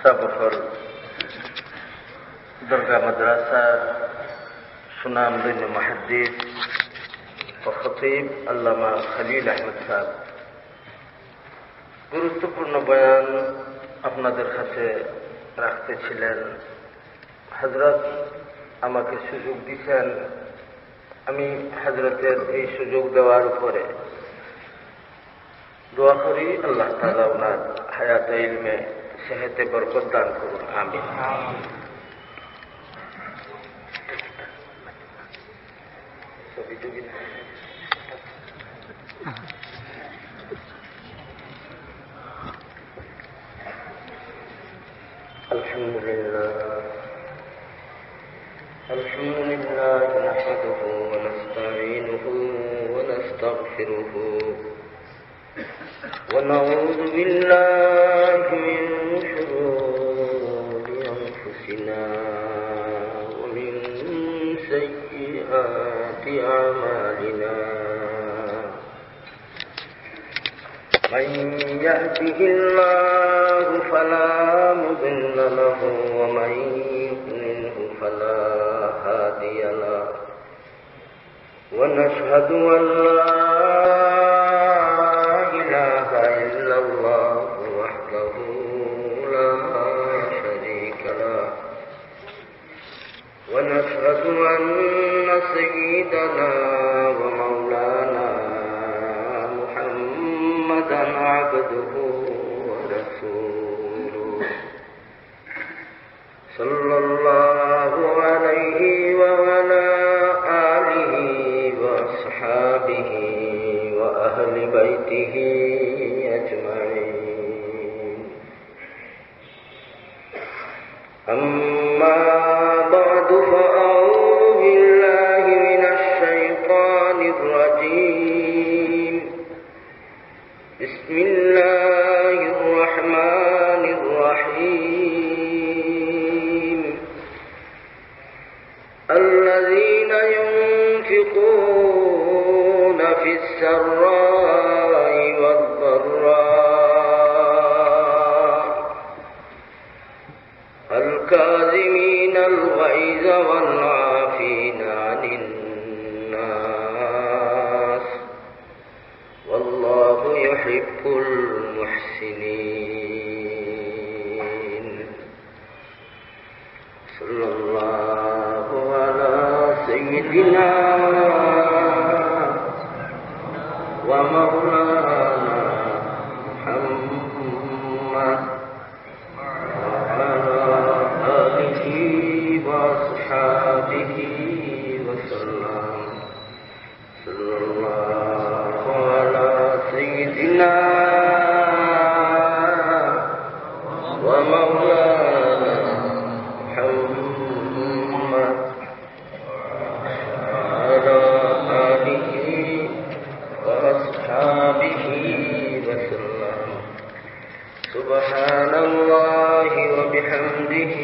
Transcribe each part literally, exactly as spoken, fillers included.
সাবকর দরগা মাদ্রাসার সুনামধন্য মুহাদ্দিস ও খতিব আল্লামা খলিল আহমদ সাহেব গুরুত্বপূর্ণ বয়ান আপনাদের কাছে রাখতেছিলেন। হযরত আমাকে সুযোগ দিছেন, আমি হযরতের এই সুযোগ দেওয়ার উপরে দোয়া করি আল্লাহ তাআলা ওনার হায়াতে ইলমে সেহতে বরকত দান করুন, আমিন। الحمد لله. الحمد لله نحمده ونستعينه ونستغفره، ونعوذ بالله من شرور أنفسنا ومن سيئات أعمالنا. من يهده الله فلا مضل له، ومن يضلله فلا هادي له. ونشهد أن لا إله إلا الله وحده لا شريك له، ونشهد أن سيدنا ومولانا محمدا عبده ورسوله، صلى الله عليه وعلى آله وأصحابه وأهل بيته أجمعين. أما بعد، فأعوذ بالله من الشيطان الرجيم. بسم الله الرحمن الرحيم. الذين ينفقون في السراء والضراء، الكاظمين الغيظ والعافين عن الناس، والله يحب المحسنين. صلى الله على سيدنا ومولانا محمد وعلى آله وأصحابه وسلم. صلى الله على سيدنا ومولانا محمد وعلى آله وأصحابه وسلم. سبحان الله وبحمده،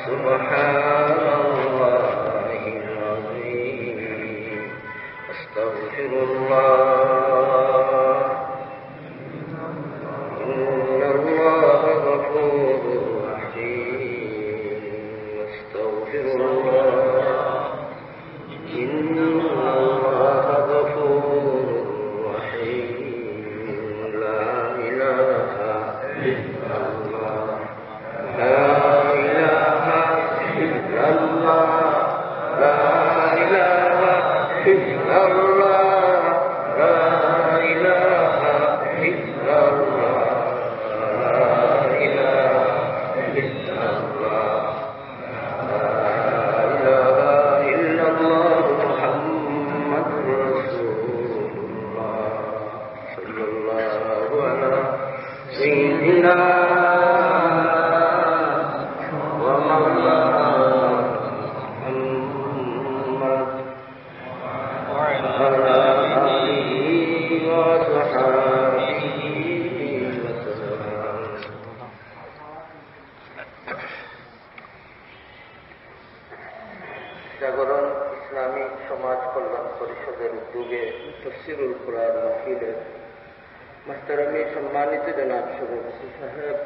سبحان الله العظيم. أستغفر الله، إن الله غفور رحيم. أستغفر الله، إن الله غفور رحيم. لا إله إلا الله. لا إله إلا الله. لا إله إلا الله. لا إله إلا الله. لا إله إلا الله. لا إله إلا الله محمد رسول الله. صلى الله على سيدنا ومولانا محمد وعلى آله وصحبه وسلم. জাগরণ ইসলামী সমাজ কল্যাণ পরিষদের উদ্যোগে তফসিরুল কোরআন মাহফিলের মোহতারামি সম্মানিত জনাব সভাপতি সাহেব,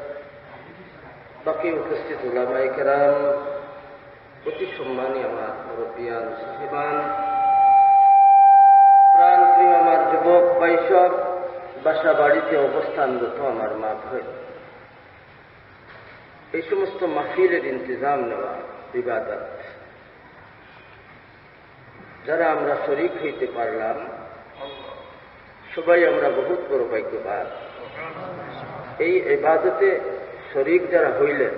বাকি উপস্থিত উলামায়ে কেরাম, অতি সম্মানী আমার মুরব্বিয়ান সাহেবান, প্রাণপ্রিয় আমার যুবক ভাই সব, বাসা বাড়িতে অবস্থানরত আমার মা বোন, এই সমস্ত মাহফিলের ইন্তেজাম নেওয়া ইবাদত। যারা আমরা শরিক হইতে পারলাম, সবাই আমরা বহুত বড় ভাগ্যবান। এই ইবাদতে শরিক যারা হইলেন,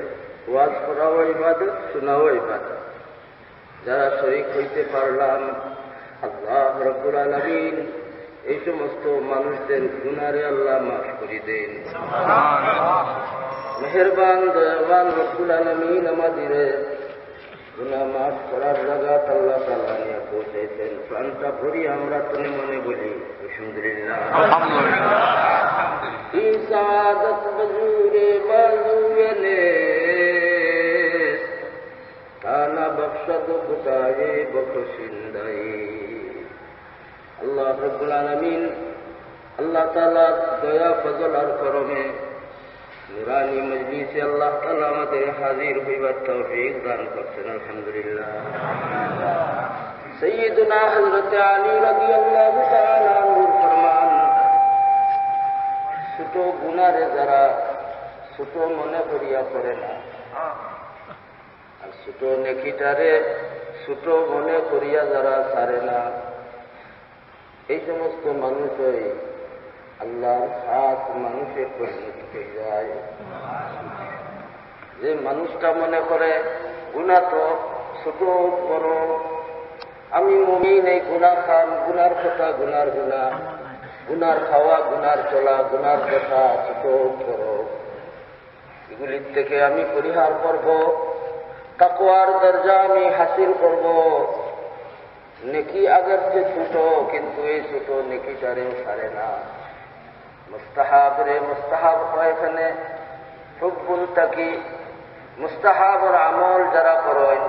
ওয়াজ করাও ইবাদত, শোনাও ইবাদত। যারা শরিক হইতে পারলাম, আল্লাহ রব্বুল আলামিন এই সমস্ত মানুষদের গুনারে আল্লাহ মাফ করে দেন। মেহেরবান দয়াবান রব্বুল আলামিন আমাদের গুনা মাফ করার জাগাত আল্লাহ তাআলা নিয়ে পৌঁছাইছেন। প্রাণটা ভরি আমরা তনে মনে বলি, আলহামদুলিল্লাহ। ای سعادت بزور بازوی نیست، تا نبخشد خدای بخشنده‌ای। আল্লাহ রব্বুল আলামিন, আল্লাহ তাআলার দয়া ফজল আর করমে নুরানি মজলিসে আল্লাহ তাআলা আমাদের হাজির হইবার তৌফিক দান করছেন, আলহামদুলিল্লাহ। সাইয়্যিদুনা হযরত আলী রাদিয়াল্লাহু তাআলা আনহুর ফরমান, ছোট গুনারে যারা ছোট মনে করিয়া করে না, আর ছোট নেকিটারে ছোট মনে করিয়া যারা ছাড়ে না, এই সমস্ত মানুষই আল্লাহর খাস মানুষে পরিণত হয়ে যায়। যে মানুষটা মনে করে গুনা তো ছোট বড়, আমি মুমিন, এই গুনা খাম, গুনার কথা, গুনার গুনা, গুনার খাওয়া, গুনার চলা, গুনার কথা, ছোট বড়, এগুলির থেকে আমি পরিহার করব, তাকওয়ার দরজা আমি হাসিল করব। নেকি আগের চেয়ে ছোট, কিন্তু এই ছোট নেকিটারেও ছাড়ে না। মুস্তাহাবরে মুস্তাহাব হয় এখানে, হুব্বুল তাকি, মুস্তাহাবর আমল যারা করেন,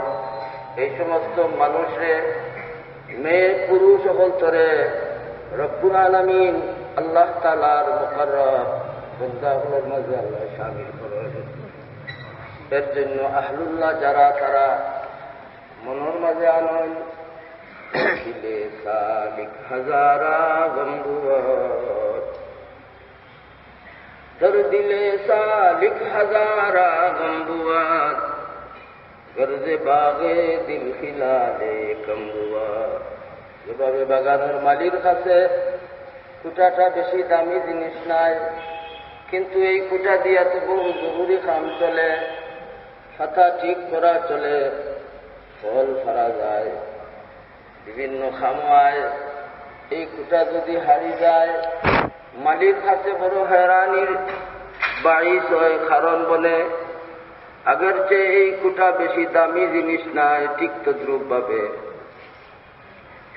এই সমস্ত মানুষরে, মেয়ে পুরুষ অকলতরে রব্বুল আলামিন আল্লাহ তাআলার মুকাররব বন্দা অকলর মাঝে আল্লাহ শামিল করেন। এর জন্য আহলুল্লাহ যারা, তারা মনর মাঝে আনইন, দিলে সালিক হাজারা গম বুয়াত। در دل سالک ہزارہ غم بود، گر ز باغ دل خلال کم بود۔ যেভাবে বাগানের মালির কাছে কুটাটা বেশি দামি জিনিস নাই, কিন্তু এই কুটা দিয়া তো বহু জরুরি কাম চলে, খাতা ঠিক করা চলে, ফল ফারা যায়, বিভিন্ন খামোয়ায়। এই কুটা যদি হারি যায়, মালির কাছে বড় হয়রানির বাইস হয়, কারণ বনে আগের চেয়ে এই কুটা বেশি দামি জিনিস নাই। ঠিক তদ্রূপ ভাবে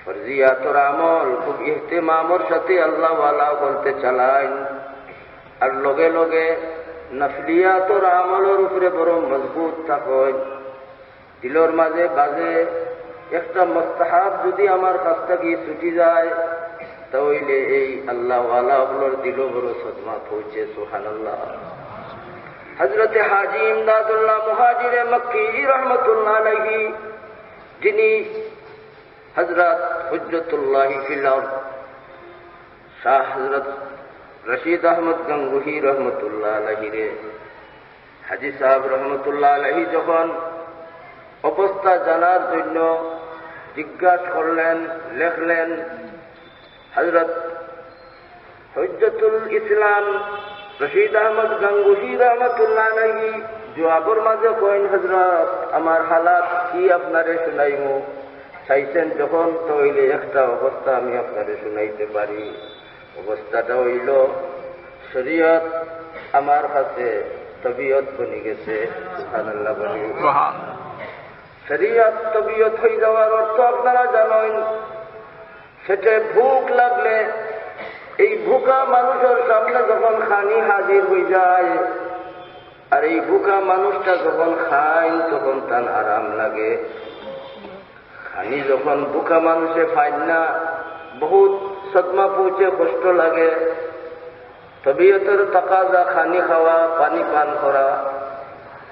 ফরজিয়াতর আমল খুব ইহতেমামর সাথে আল্লাহওয়ালা বলতে চালাইন, আর লগে লগে নফলিয়াতর আমলর উপরে বড় মজবুত থাকইন। দিলর মাঝে বাজে একটা মুস্তাহাব যদি আমার কাছ থাকি ছুটি যায়, তাহলে এই আল্লাহওয়ালা অকলর দিলো বড় সদমা পৌঁছে। সুবহানাল্লাহ। হযরতে হাজী ইমদাদুল্লাহ মুহাজিরে মক্কি রহমতুল্লাহ আলাইহি, যিনি হযরত হুজ্জতুল্লাহি ফিল আরদ শাহ হযরত রশিদ আহমদ গঙ্গুহি রহমতুল্লাহ আলাইহিরে হাজী সাহেব রহমতুল্লাহ আলাইহি যখন অবস্থা জানার জন্য জিজ্ঞাসা করলেন, লেখলেন, হযরত হুজ্জতুল ইসলাম রশিদ আহমদ গঙ্গুহি রহমতুল্লাহ আলাইহি জবাবর মাঝে কইন, হযরত, আমার হালাত কি আপনারে শুনাইমু? চাইছেন যখন, তো অইলে একটা অবস্থা আমি আপনারে শুনাইতে পারি। অবস্থাটা অইল, শরীয়ত আমার কাছে তবিয়ত বনি গেছে। সুবহানাল্লাহ বলি। শরীয়ত তবিয়ত হয়ে যাওয়ার অর্থ আপনারা জানেন, পেটে ভুক লাগলে এই ভুকা মানুষের সামনে যখন খানি হাজির হয়ে যায়, আর এই ভুকা মানুষটা যখন খায়, তখন তার আরাম লাগে। খানি যখন ভুকা মানুষে পায় না, বহুত সদমা পৌঁছে, কষ্ট লাগে। তবিয়তর তাকাজা, খানি খাওয়া, পানি পান করা,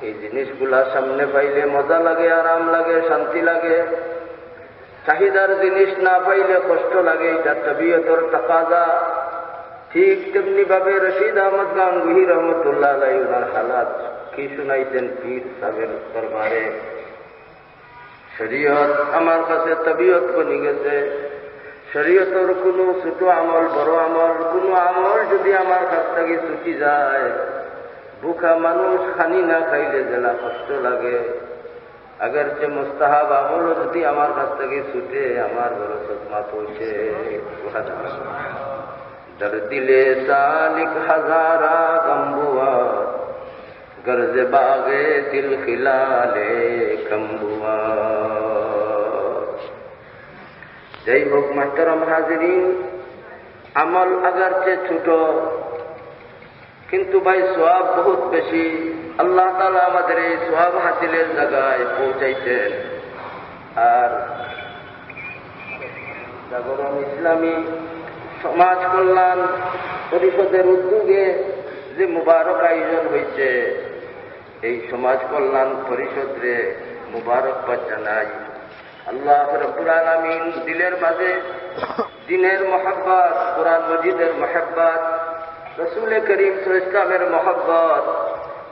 এই জিনিসগুলা সামনে পাইলে মজা লাগে, আরাম লাগে, শান্তি লাগে। চাহিদার জিনিস না পাইলে কষ্ট লাগে, এটা তবিয়তর তাকাজা। ঠিক তেমনি ভাবে রশিদ আহমদ গাঙ্গুহি রহমতুল্লাহ আলাইহি ওনার হালাত কি শুনাইতেন পীর সাহেবের দরবারে। শরীয়ত আমার কাছে তবিয়ত বনি গেছে। শরীয়তর কোনো ছোট আমল, বড় আমল, কোনো আমল যদি আমার কাছ থাকি ছুটি যায়, ভুখা মানুষ খানি না খাইলে যেলা কষ্ট লাগে, আগের যে মুস্তাহাব আমলও যদি আমার কাছ থাকি ছুটে, আমার বড় সদমা পৌঁছে। در دل سالک هزارہ غم بوا، گر ز باغ دل خلال کم بوا۔ যাই হোক, মুহতারাম হাজিরিন, আমল আগরচে ছোট, কিন্তু ভাই সওয়াব বহুত বেশি। আল্লাহ তাআলা আমাদের এই সওয়াব হাসিলের জায়গায় পৌঁছাইছেন। আর জাগরণ ইসলামী সমাজ কল্যাণ পরিষদের উদ্যোগে যে মুবারক আয়োজন হয়েছে, এই সমাজ কল্যাণ পরিষদরে মুবারকবাদ জানাই। আল্লাহ রাব্বুল আলামিন দিলের মাঝে দ্বীনের মহব্বত, কোরআন মজিদের মহব্বত, রসুল করিম সাল্লাল্লাহু আলাইহি ওয়াসাল্লামের মহব্বত,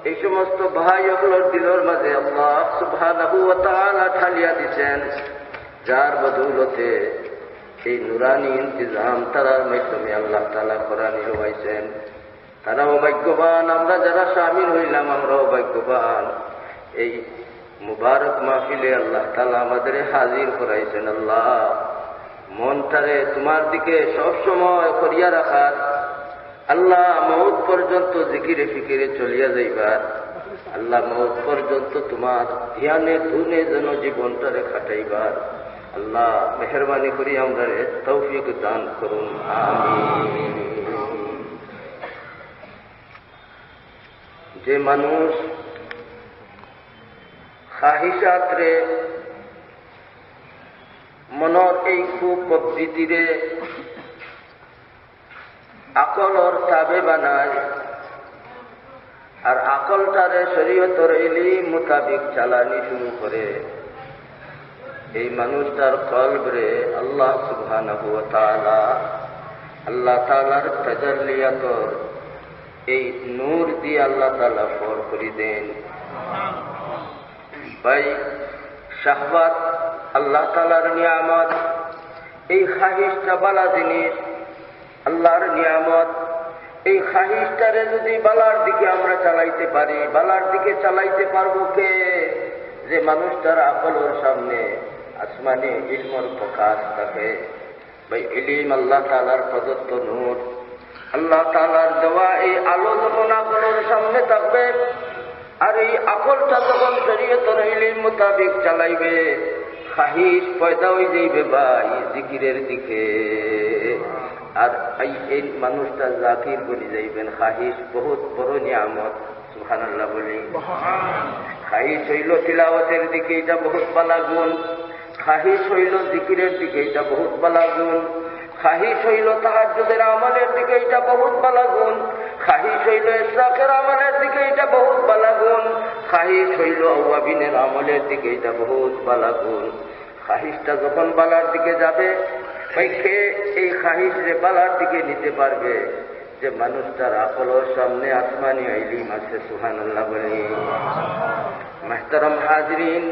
এই সমস্ত ভাই অকলর দিলর মাঝে আল্লাহ সুবহানাহু ওয়া তাআলা ঢালিয়া দিছেন, যার বদৌলতে এই নুরানি ইন্তিজাম তারার মাধ্যমে আল্লাহ তাআলা কোরআন রওয়াইছেন। তারাও ভাগ্যবান, আমরা যারা শামিল হইলাম, আমরাও ভাগ্যবান। এই মুবারক মাহফিলে আল্লাহ তাআলা আমাদের হাজির করাইছেন। আল্লাহ, মনটারে তোমার দিকে সব সময় করিয়া রাখার। আল্লাহ, মউত পর্যন্ত জিকিরে ফিকিরে চলিয়া যাইবার। আল্লাহ, মউত পর্যন্ত তোমার ধ্যানে ধুনে যেন জীবনটারে কাটাইবার। আল্লাহ, মেহেরবানি করি আমরারে তৌফিক দান করুন। আমিন। যে মানুষ খাহিশাতরে, মনর এই কুপ্রবৃত্তিরে আকলর তাবে বানায়, আর আকলটারে শরীয়তর ইলিম মোতাবিক চালানি শুরু করে, এই মানুষটার কলবরে আল্লাহ সুবহানাহু ওয়া তাআলা, আল্লাহ তাআলার তাজাল্লিয়াতর এই নূর দিয়া আল্লাহ তাআলা ফর করি দেন। ভাই, শাহওয়াত আল্লাহ তাআলার নিয়ামত, এই খাহিশটা বালা জিনিস, আল্লাহর নিয়ামত। এই খাহিশটারে যদি বালার দিকে আমরা চালাইতে পারি, বালার দিকে চালাইতে পারবো কে? যে মানুষটার আকলর সামনে আসমানি ইলমর প্রকাশ থাকে। ভাই, ইলিম আল্লাহ তাআলার প্রদত্ত নূর, আল্লাহ তাআলার দেওয়া এই আলো যখন আকলর সামনে থাকবে, আর এই আকলটা যখন শরীয়তর ইলিম মোতাবিক চালাইবে, খাহিশ পয়দা হয়ে যাইবে ভাই জিকিরের দিকে। আর এই, এই মানুষটা জাকির বনি যাইবেন। খাহিশ বহুত বড় নিয়ামত। সুবহানাল্লাহ বলি। খাহিশ হইল তিলাওয়াতের দিকে, এটা বহুত বালা গুণ। খাহিশ হইল জিকিরের দিকে, এটা বহুত বালা গুণ। খাহিশ হইল তাহাজ্জুদের আমলের দিকে, এটা বহুত বালা গুণ। খাহিশ হইল ইশরাকের আমলের দিকে, এটা বহুত বালা গুণ। খাহিশ হইল আওয়াবিনের আমলের দিকে, এটা বহুত বালা গুণ। খাহিশটা যখন বালার দিকে যাবে, ভাই, কে এই খাহিশরে বালার দিকে নিতে পারবে? যে মানুষটার আকলর সামনে আসমানি ইলিম আছে, সুবহানাল্লাহ বলি। মুহতারাম হাজিরিন,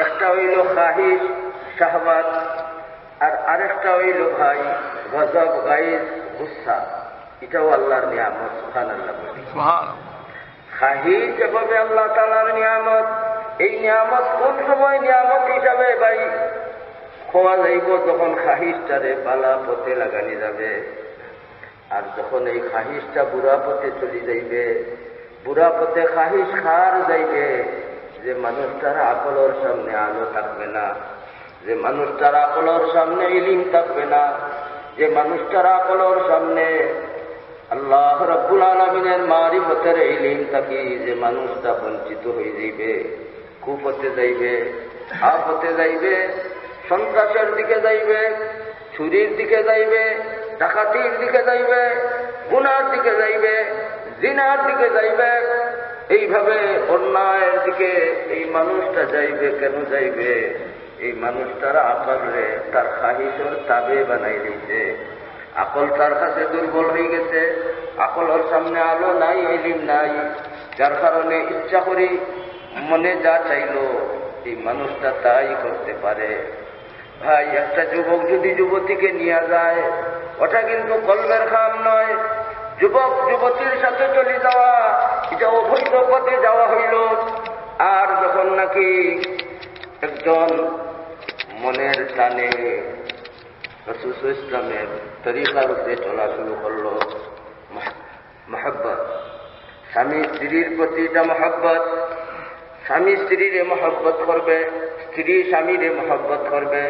একটা হইল খাহিশ, শাহওয়াত, আর আরেকটা হইল ভাই গজব, গাইজ, গুসা। এটাও আল্লাহর নিয়ামত, সুবহানাল্লাহ বলি। সুবহান। খাহিশ যেভাবে আল্লাহ তাআলার নিয়ামত, এই নিয়ামত কোন সময় নিয়ামত হিসাবে ভাই খোয়া যাইব? যখন খাহিশটারে বালা পথে লাগানি যাবে। আর যখন এই খাহিশটা বুরা পথে চলি যাইবে, বুরা পথে খাহিশ খার যাইবে, যে মানুষটার আকলর সামনে আলো থাকবে না, যে মানুষটার আকলর সামনে ইলিম থাকবে না, যে মানুষটার আকলর সামনে আল্লাহ রাব্বুল আলামিনের মারিফতের ইলিম থাকি যে মানুষটা বঞ্চিত হয়ে যাইবে, কুপথে যাইবে, আপথে যাইবে, সন্ত্রাসের দিকে যাইবে, চুরির দিকে যাইবে, ডাকাতির দিকে যাইবে, গুনার দিকে যাইবে, জিনার দিকে যাইবে, এইভাবে অন্যায়ের দিকে এই মানুষটা যাইবে। কেন যাইবে? এই মানুষটার আকলরে তার খাহিশর তাবে বানাই দিছে। আকল তার কাছে দুর্বল হয়ে গেছে, আকলর সামনে আলো নাই, ইলিম নাই, যার কারণে ইচ্ছা করি মনে যা চাইলো এই মানুষটা তাই করতে পারে। ভাই, একটা যুবক যদি যুবতীকে নিয়ে যায়, ওটা কিন্তু কলবের কাম নয়। যুবক যুবতীর সাথে চলে যাওয়া, এটা অবৈধ পথে যাওয়া হইল। আর যখন নাকি একজন মনের টানে রাসূল সাল্লাল্লাহু আলাইহি ওয়াসাল্লামের তরিকার উপরে চলা শুরু করলো, মহ-, মহব্বত, স্বামী স্ত্রীর প্রতি এটা মহব্বত, স্বামী স্ত্রীরে মহব্বত করবে, স্ত্রী স্বামীরে মহব্বত করবে।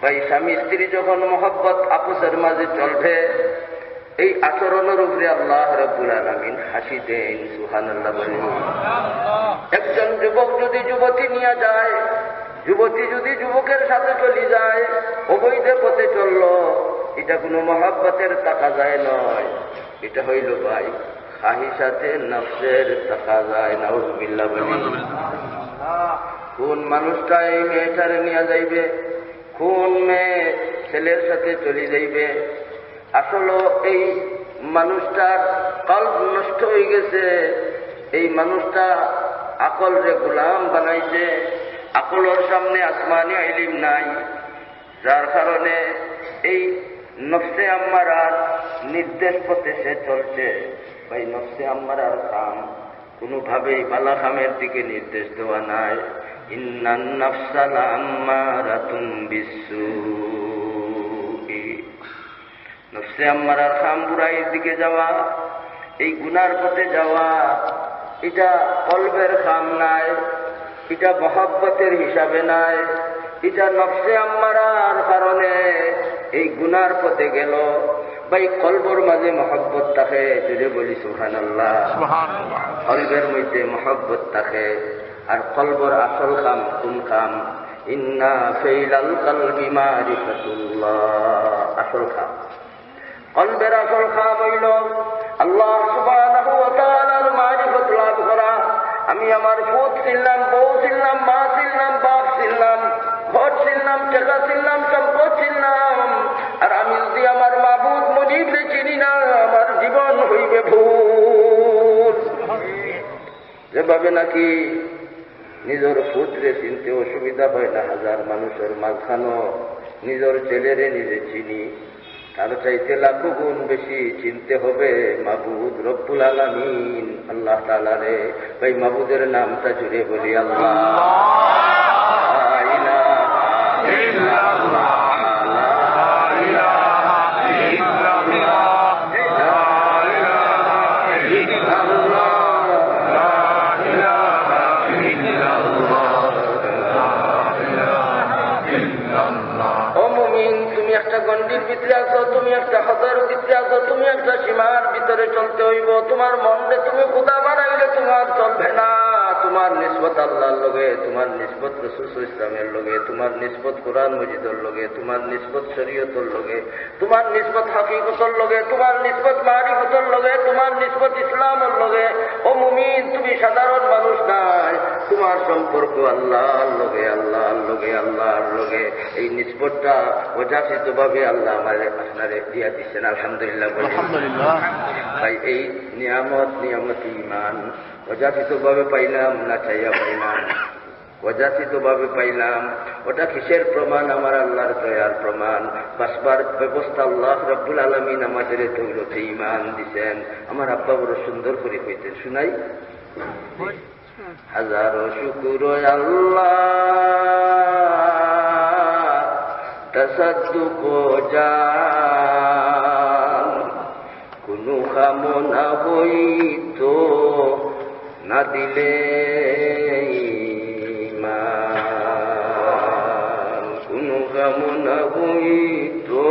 ভাই, স্বামী স্ত্রী যখন মহব্বত আপসের মাঝে চলবে, এই আচরণের উপরে আল্লাহ রাব্বুল আলামিন হাসি দেন। সুবহানাল্লাহ বলি। একজন যুবক যদি যুবতী নিয়ে যায়, যুবতী যদি যুবকের সাথে চলে যায়, অবৈধ পথে চলল, এটা কোনো মহব্বতের তাকাজায় নয়, এটা হইল ভাই খাহিশাতে নফসের তাকাজায়। নাউজুবিল্লাহ বলি। কোন মানুষটা এই মেয়েটারে নিয়ে যাইবে, কোন মেয়ে ছেলের সাথে চলে যাইবে, আসলে এই মানুষটার কলব নষ্ট হয়ে গেছে, এই মানুষটা আকলরে গোলাম বানাইছে, আকলর সামনে আসমানি ইলিম নাই, যার কারণে এই নফসে আম্মারার নির্দেশ পথে সে চলছে। ভাই, নফসে আম্মারার কাম কোনোভাবেই ভালা কামের দিকে নির্দেশ দেওয়া নাই। ইন্নান নাফসা লাআম্মারাতুম বিসসুই। নফসে আম্মারার কাম বুরাইর দিকে যাওয়া, এই গুনার পথে যাওয়া, এটা কলবের কাম নাই, এটা মহব্বতের হিসাবে নাই, এটা নফসে আম্মারার কারণে এই গুনার পথে গেল। ভাই, কলবর মাঝে মহব্বত থাকে, জোরে বলি সুবহানাল্লাহ। সুবহানাল্লাহ। কলবের মধ্যে মহব্বত থাকে। আর কলবর আসল কাম কোন কাম? ইন্না ফিইলাল কলবি মারিফাতুল্লাহ। আসল কাম, কলবের আসল কাম হইল আল্লাহ সুবহানাহু ওয়া তাআলার মারিফত লাভ করা। আমি আমার পুত চিনলাম, বউ চিনলাম, মা চিনলাম, বাপ চিনলাম, ঘর চিনলাম, টেকা চিনলাম, সম্পদ চিনলাম, আর আমি যদি আমার মাবুদ মুনিবরে চিনি না, আমার জীবন হইবে ভুল। যেভাবে নাকি নিজর পুতরে চিনতে অসুবিধা হয় না, হাজার মানুষর মাঝখানো নিজর ছেলেরে নিজে চিনি, তার চাইতে লাখো গুণ বেশি চিনতে হবে মাবুদ রব্বুল আলামিন আল্লাহ তাআলারে। ভাই, মাবুদের নামটা জুড়ে বলি, আল্লাহ। লা ইলাহা ইল্লাল্লাহ। লা ইলাহা ইল্লাল্লাহ। লা ইলাহা ইল্লাল্লাহ। লা ইলাহা ইল্লাল্লাহ। লা ইলাহা ইল্লাল্লাহ। ও মুমিন, তুমি একটা গণ্ডির ভিতরে আছো, তুমি একটা হদর ভিতরে আছো, তুমি একটা সীমার ভিতরে চলতে হইব। তোমার মনরে তুমি খুদা বানাইলে তোমার চলবে না। তোমার নিসবত আল্লাহর লগে, তোমার নিসবত রাসূল সাল্লাল্লাহু আলাইহি ওয়াসাল্লামের লগে, তোমার নিসবত কোরআন মজিদর লগে, তোমার নিসবত শরীয়তর লগে, তোমার নিসবত হাকিকতর লগে, তোমার নিসবত মারিফতর লগে, তোমার নিসবত ইসলামর লগে। ও মুমিন, তুমি সাধারণ মানুষ নায়, তোমার সম্পর্ক আল্লাহর লগে, আল্লাহর লগে, আল্লাহর লগে। এই নিসবতটা অযাচিতভাবে আল্লাহ আমারে আপনারে দিয়া দিচ্ছেন, আলহামদুলিল্লাহ বলি। আলহামদুলিল্লাহ। ভাই, এই নিয়ামত, নিয়ামত ইমান, অযাচিতভাবে পাইলাম না চাইয়া পাইলাম? অযাচিতভাবে পাইলাম। ওটা কিসের প্রমাণ? আমার আল্লাহর দয়ার প্রমাণ। বাঁচবার ব্যবস্থা আল্লাহ রাব্বুল আলামিন আমাদের দৌলতে ইমান দিছেন। আমার আব্বা বড় সুন্দর করে কইতেন, শুনাই। হাজারো শুকুর আল্লাহ, তাসাদ্দুক জান, কোনো কামনা হইতো না দিলে ইমান, কোনো কামনা হইতো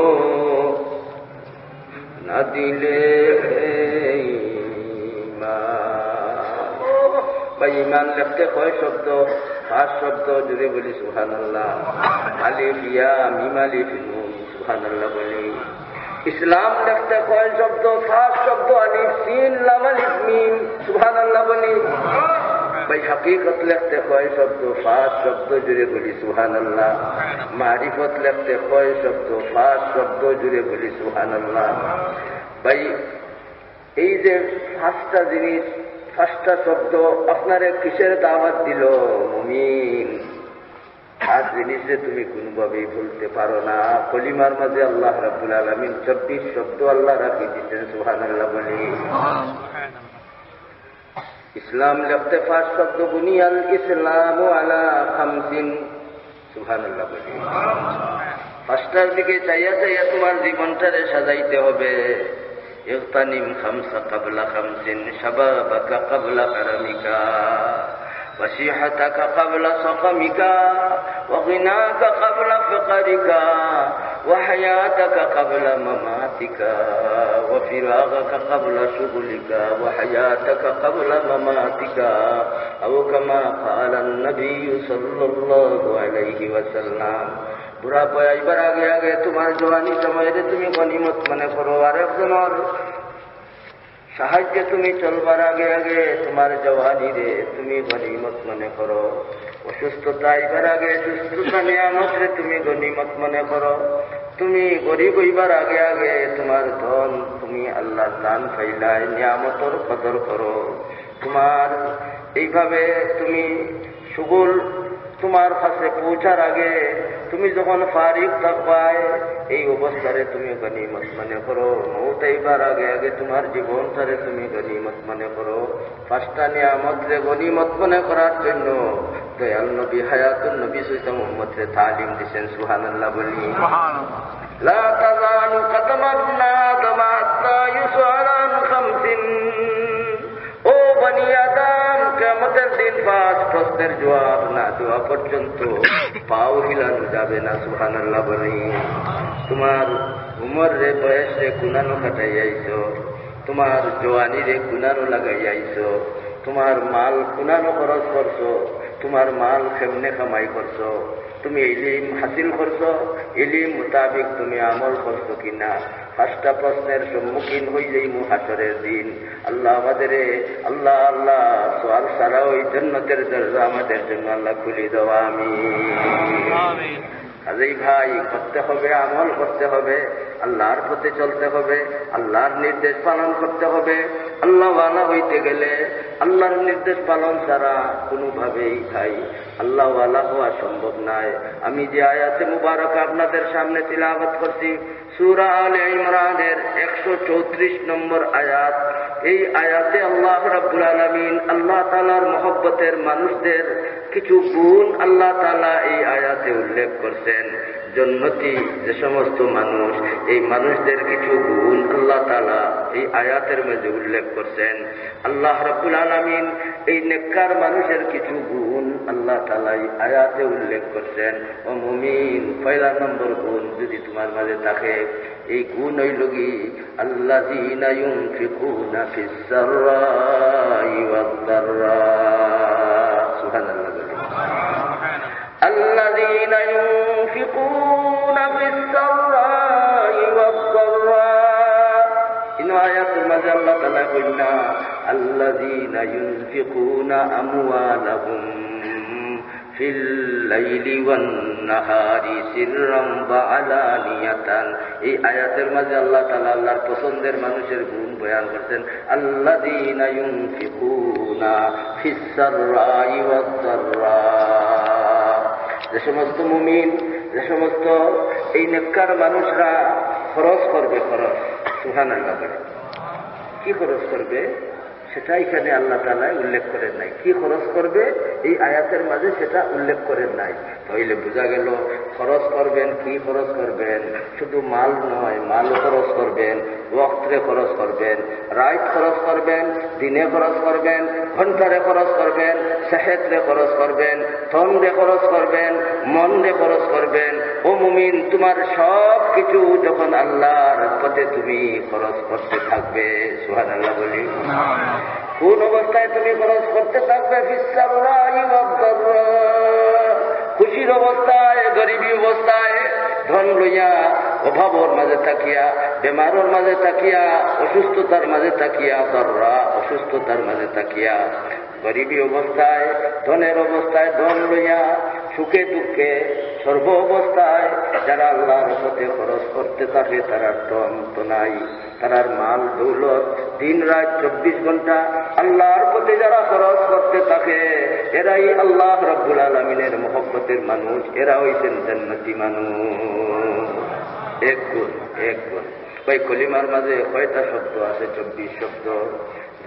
না দিলে ইমান। ভাই, ইমান লেখতে কয় শব্দ, পাঁচ শব্দ, জুড়ে বলি সুবহানাল্লাহ। আলিফ ইয়া মিম আলিফ নুন, সুবহানাল্লাহ বলি। ইসলাম লেখতে কয় শব্দ, পাঁচ শব্দ, আলিফ, সিন, লাম, আলিফ, মিম। সুবহানাল্লাহ বলি। ভাই, হাকিকত লেখতে কয় শব্দ, পাঁচ শব্দ, জুরে বলি সুবহানাল্লাহ। মারিফত লেখতে কয় শব্দ, পাঁচ শব্দ, জুরে বলি সুবহানাল্লাহ। ভাই, এই যে পাঁচটা জিনিস, পাঁচটা শব্দ আপনারে কিসের দাওয়াত দিল? মুমিন, আর জিনিসে তুমি কোনোভাবেই ভুলতে পারো না। কলিমার মাঝে আল্লাহ রাব্বুল আলামিন চব্বিশ শব্দ আল্লাহ রাখি দিচ্ছেন, সুবহানাল্লাহ বলি। ইসলাম লেখতে পাঁচ শব্দ, বুনিয়াল ইসলামু আলা খামসিন। সুবহানাল্লাহ বলি। পাঁচটার দিকে চাইয়া চাইয়া তোমার জীবনটারে সাজাইতে হবে। اغتنم خمسا قبل خمس، شبابك قبل هرمك، وصحتك قبل سقمك، وغناك قبل فقرك، وحياتك قبل مماتك، وفراغك قبل شغلك، وحياتك قبل مماتك، أو كما قال النبي صلى الله عليه وسلم। বুড়াপে আইবার আগে আগে তোমার জওয়ানি সময়রে তুমি গনিমত মনে করো, আর একজনর সাহায্যে তুমি চলবার আগে আগে তোমার জওয়ানিরে তুমি গনিমত মনে করো। অসুস্থতা আইবার আগে সুস্থতা নিয়ামতরে তুমি গনিমত মনে করো। তুমি গরিব অইবার আগে আগে তোমার ধন, তুমি আল্লাহর দান পাইলায়, নিয়ামতর কদর করো। তোমার এইভাবে তুমি সুগল তোমার কাছে পৌঁছার আগে, তুমি যখন ফারিগ থাকবায়, এই অবস্থারে তুমি গনিমত মনে করো। মউত আইবার আগে আগে তোমার জীবনটারে তুমি গনিমত মনে করো। পাঁচটা নিয়ামতরে গনিমত মনে করার জন্য দয়াল নবী, হায়াতুন নবী সাল্লাল্লাহু আলাইহি ওয়াসাল্লাম উম্মতরে তালিম দিছেন। সুবহানাল্লাহ বলি। সুবহানাল্লাহ। لا تزال قدم ابن آدم حتى يسأل عن خمس। ও বনি আদম, কিয়ামতের দিন পাঁচ প্রশ্নের জবাব না দেওয়া পর্যন্ত পাও হিলানো যাবে না। সুবহানাল্লাহ বলি। তোমার উমররে, বয়সরে কুনানো কাটাই আইছো, তোমার জওয়ানিরে কুনানো লাগাই আইছো, তোমার মাল কুনানো খরচ করছো, তোমার মাল কেমনে কামাই করছো, তুমি ইলিম হাসিল করছো, ইলিম মোতাবিক তুমি আমল করছো কিনা, পাঁচটা প্রশ্নের সম্মুখীন হইলেই হাশরের দিন। আল্লাহ আমাদেরে, আল্লাহ, আল্লাহ, সওয়াল ছাড়া ওই জন্নতের দরজা আমাদের জন্য আল্লাহ খুলি দাও। আমিন। আমিন। কাজেই ভাই, করতে হবে, আমল করতে হবে, আল্লাহর পথে চলতে হবে, আল্লাহর নির্দেশ পালন করতে হবে। আল্লাহওয়ালা হইতে গেলে আল্লাহর নির্দেশ পালন ছাড়া কোনোভাবেই ভাই আল্লাহওয়ালা হওয়া সম্ভব নয়। আমি যে আয়াতে মুবারক আপনাদের সামনে তিলাওয়াত করছি, সূরা আলে ইমরানের একশো চৌত্রিশ নম্বর আয়াত। এই আয়াতে আল্লাহ রাব্বুল আলামিন, আল্লাহ তাআলার মহব্বতের মানুষদের কিছু গুণ আল্লাহ তাআলা এই আয়াতে উল্লেখ করছেন। জন্নতি যে সমস্ত মানুষ, এই মানুষদের কিছু গুণ আল্লাহ তাআলা এই আয়াতের মধ্যে উল্লেখ করছেন। আল্লাহ রাব্বুল আলামিন এই নেককার মানুষের কিছু গুণ আল্লাহ তাআলা এই আয়াতে উল্লেখ করছেন। ও মুমিন, পয়লা নম্বর গুণ যদি তোমার মাঝে থাকে, এই গুণ হইল কি, الذين ينفقون في السراء والضراء। সুবহানাল্লাহ বলি। الذين ينفقون في السراء والضراء। ইনো আয়াতের মাঝে আল্লাহ তাআলা কইলা, الذين ينفقون أموالهم في الليل والنهار سرا وعلانية। এই আয়াতের মাঝে আল্লাহ তাআলা আল্লাহর পছন্দের মানুষের গুণ বয়ান করছেন, الذين ينفقون في السراء والضراء। যে সমস্ত মুমিন, যে সমস্ত এই নেককার মানুষরা খরচ করবে, খরচ, সুবহানাল্লাহ বলে। কি খরচ করবে? সেটা এখানে আল্লাহ তাআলা উল্লেখ করেন নাই। কি খরচ করবে এই আয়াতের মাঝে সেটা উল্লেখ করেন নাই। তাহলে বোঝা গেল খরচ করবেন, কি খরচ করবেন? শুধু মাল নয়, মাল খরচ করবেন, ওয়াক্তরে খরচ করবেন, রাইত খরচ করবেন, দিনে খরচ করবেন, ঘন্টারে খরচ করবেন, সেহেতরে খরচ করবেন, ধনরে খরচ করবেন, মনরে খরচ করবেন। ও মুমিন, তোমার সব কিছু যখন আল্লাহর পথে তুমি খরচ করতে থাকবে, সুবহানাল্লাহ বলি। কোন অবস্থায় তুমি খরচ করতে থাকবে? في السراء والضراء। খুশির অবস্থায়, গরিবী অবস্থায়, ধন লইয়া অভাবর মাঝে থাকিয়া, বেমারর মাঝে থাকিয়া, অসুস্থতার মাঝে থাকিয়া, দররা অসুস্থতার মাঝে থাকিয়া, গরিবী অবস্থায়, ধনের অবস্থায় ধন লইয়া, সুখে দুঃখে, সর্ব অবস্থায় যারা আল্লাহর পথে খরচ করতে থাকে, তারার তো অন্ত নাই। তারার মাল দৌলত দিন রাত চব্বিশ ঘন্টা আল্লাহর পথে যারা খরচ করতে থাকে, এরাই আল্লাহ রাব্বুল আলামিনের মহব্বতের মানুষ, এরা হইছেন জান্নাতি মানুষ। এক গুণ, এক গুণ। ভাই, কলিমার মাঝে কয়টা শব্দ আছে? চব্বিশ শব্দ।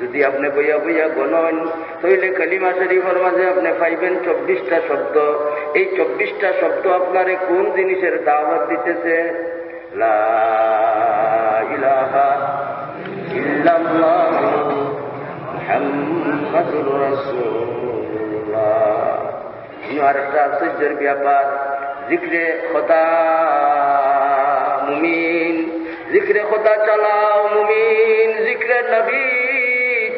যদি আপনি বইয়া বইয়া গণন, তাইলে কলিমা শরীফর মাঝে আপনি পাইবেন চব্বিশটা শব্দ। এই চব্বিশটা শব্দ আপনারে কোন জিনিসের দাওয়াত দিতেছে? লা ইলাহা ইল্লাল্লাহু মুহাম্মাদুর রাসূলুল্লাহ। ইনো আরেকটা আশ্চর্যের ব্যাপার, জিক্রে খোদা মুমিন, জিক্রে খোদা চালাও মুমিন, জিক্রে নবী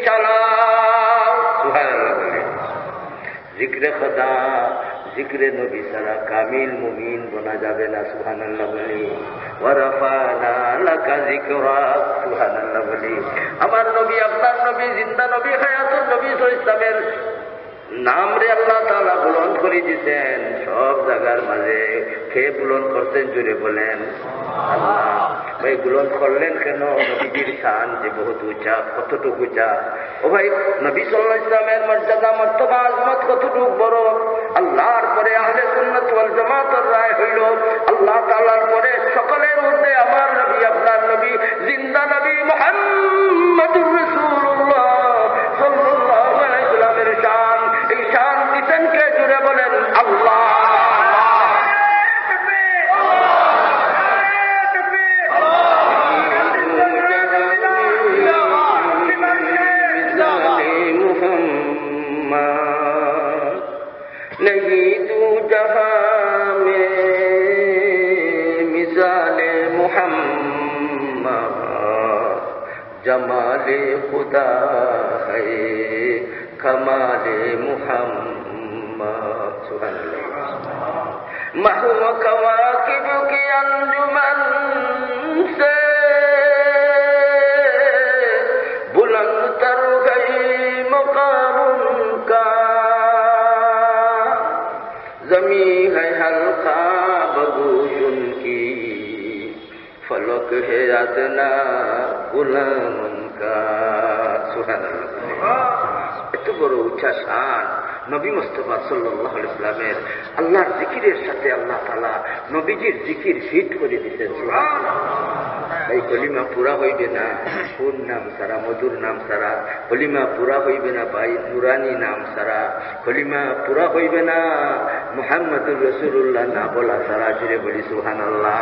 চালাও। সুবহানাল্লাহ বলে। জিক্রে খোদা, জিক্রে নবী ছাড়া কামিল মুমিন বনা যাবে না। সুবহানাল্লাহ বলি। ওয়া রাফা'না লাকা যিকরাক। সুবহানাল্লাহ বলি। আমার নবী, আপনার নবী, জিন্দা নবী, হায়াতুর নবী সাল্লাল্লাহু আলাইহি ওয়াসাল্লামের নামরে আল্লাহ তাআলা বুলন্দ করি দিছেন সব জাগার মাঝে। কে বুলন্দ করছেন? জোরে বলেন। আল্লাহ। ভাই, বুলন্দ করলেন কেন? নবীজির শান যে বহুত উঁচা, কতটুকু উঁচা। ও ভাই, নবী সাল্লাল্লাহু আলাইহি ওয়াসাল্লামের মর্যাদা, মর্তবা, আজমত কতটুকু বড়। আল্লাহর পরে আহলে সুন্নাত ওয়াল জামাতর রায় হইল, আল্লাহ তাআলার পরে সকলের ঊর্ধ্বে আমার নবী, আপনার নবী, জিন্দা নবী মুহাম্মাদুর রাসূলুল্লাহ সাল্লাল্লাহু আলাইহি ওয়াসাল্লামের শান। এই শান দিতেন কে? জোরে বলেন, আল্লাহ। نہیں دو جہاں میں مثال محمد، جمال خدا ہے کمال محمد۔ سبحان اللہ۔ محو کواکب کی انجمن سے بلند تر گئی مقام ان کا۔ زمین ہے حلقہ بگوش ان کی، فلک ہے ادنیٰ غلام ان کا۔ সুবহানাল্লাহ। এত বড় উঁচা শান নবী মুস্তাফা সাল্লাল্লাহু আলাইহি ওয়াসাল্লামের। আল্লাহর জিকিরের সাথে আল্লাহ তাআলা নবীজির জিকির ফিট করে দিতেন। সুবহানাল্লাহ। এই কলিমা পুরা হইবে না কোন নাম ছাড়া, মধুর নাম ছাড়া। কলিমা পুরা হইবে না ভাই নুরানি নাম ছাড়া। কলিমা পুরা হইবে না মুহাম্মাদুর রাসূলুল্লাহ না বলা ছাড়া। জোরে বলি সুবহানাল্লাহ।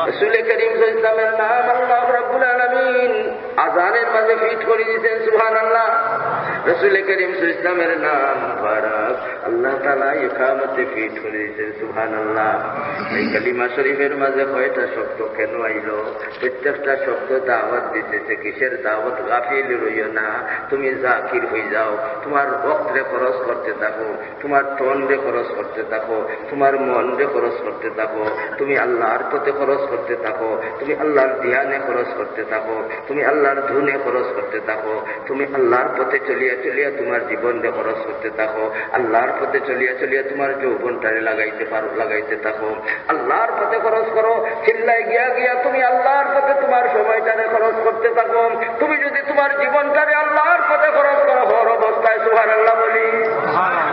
রাসূলে করিম সাল্লাল্লাহু আলাইহি ওয়াসাল্লামের নাম আল্লাহ রাব্বুল আলামিন আজানের মাঝে ফিট করে দিয়েছেন, সুবহানাল্লাহ। রাসূলে করিম সাল্লাল্লাহু আলাইহি ওয়াসাল্লামের নাম মুবারক আল্লাহ তাআলা ইকামতে ফিট করে দিয়েছেন, সুবহানাল্লাহ। এই কালিমা শরীফের মাঝে কয়টা শব্দ কেন আইলো? প্রত্যেকটা শব্দ দাওয়াত দিতেছে। কিসের দাওয়াত? গাফিল রইও না, তুমি জাকির হয়ে যাও, তোমার ওয়াক্তরে খরচ করতে থাকো, তোমার তনরে খরচ করতে থাকো, তোমার মনরে খরচ করতে থাকো, তুমি আল্লাহর পথে খরচ করতে থাকো, তুমি আল্লাহর ধ্যানে খরচ করতে থাকো, তুমি আল্লাহর ধুনে খরচ করতে থাকো, তুমি আল্লাহর পথে চলিয়া চলিয়া তোমার জীবনরে খরচ করতে থাকো, আল্লাহর পথে চলিয়া চলিয়া তোমার যৌবনটারে লাগাইতে পারো, লাগাইতে থাকো। আল্লাহর পথে খরচ করো, চিল্লায় গিয়া গিয়া তুমি আল্লাহর পথে তোমার সময়টারে খরচ করতে থাকো। তুমি যদি তোমার জীবনটারে আল্লাহর পথে খরচ করো, হর অবস্থায় সুবহানাল্লাহ বলি।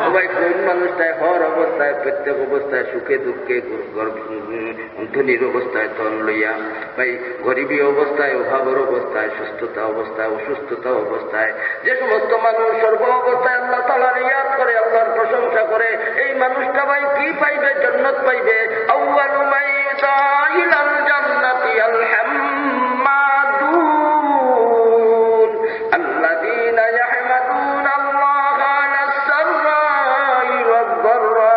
ও ভাই, কোন মানুষটায় হর অবস্থায়, প্রত্যেক অবস্থায়, সুখে দুঃখে, গর-, গর-, উম, ধনীর অবস্থায় ধন লইয়া, ভাই, গরিবী অবস্থায়, অভাবর অবস্থায়, সুস্থতা অবস্থায়, অসুস্থতা অবস্থায়, যে সমস্ত মানুষ সর্ব অবস্থায় আল্লাহ তাআলার ইয়াদ করে, আল্লাহর প্রশংসা করে, এই মানুষটা ভাই কি পাইবে? জান্নাত পাইবে। আউয়ালু মান ইউদা ইলাল জান্নাতি আল হাম্মাদুন আল্লাযীনা ইয়াহমাদুনাল্লাহা আলাস সাররাই ওয়াদ দাররা।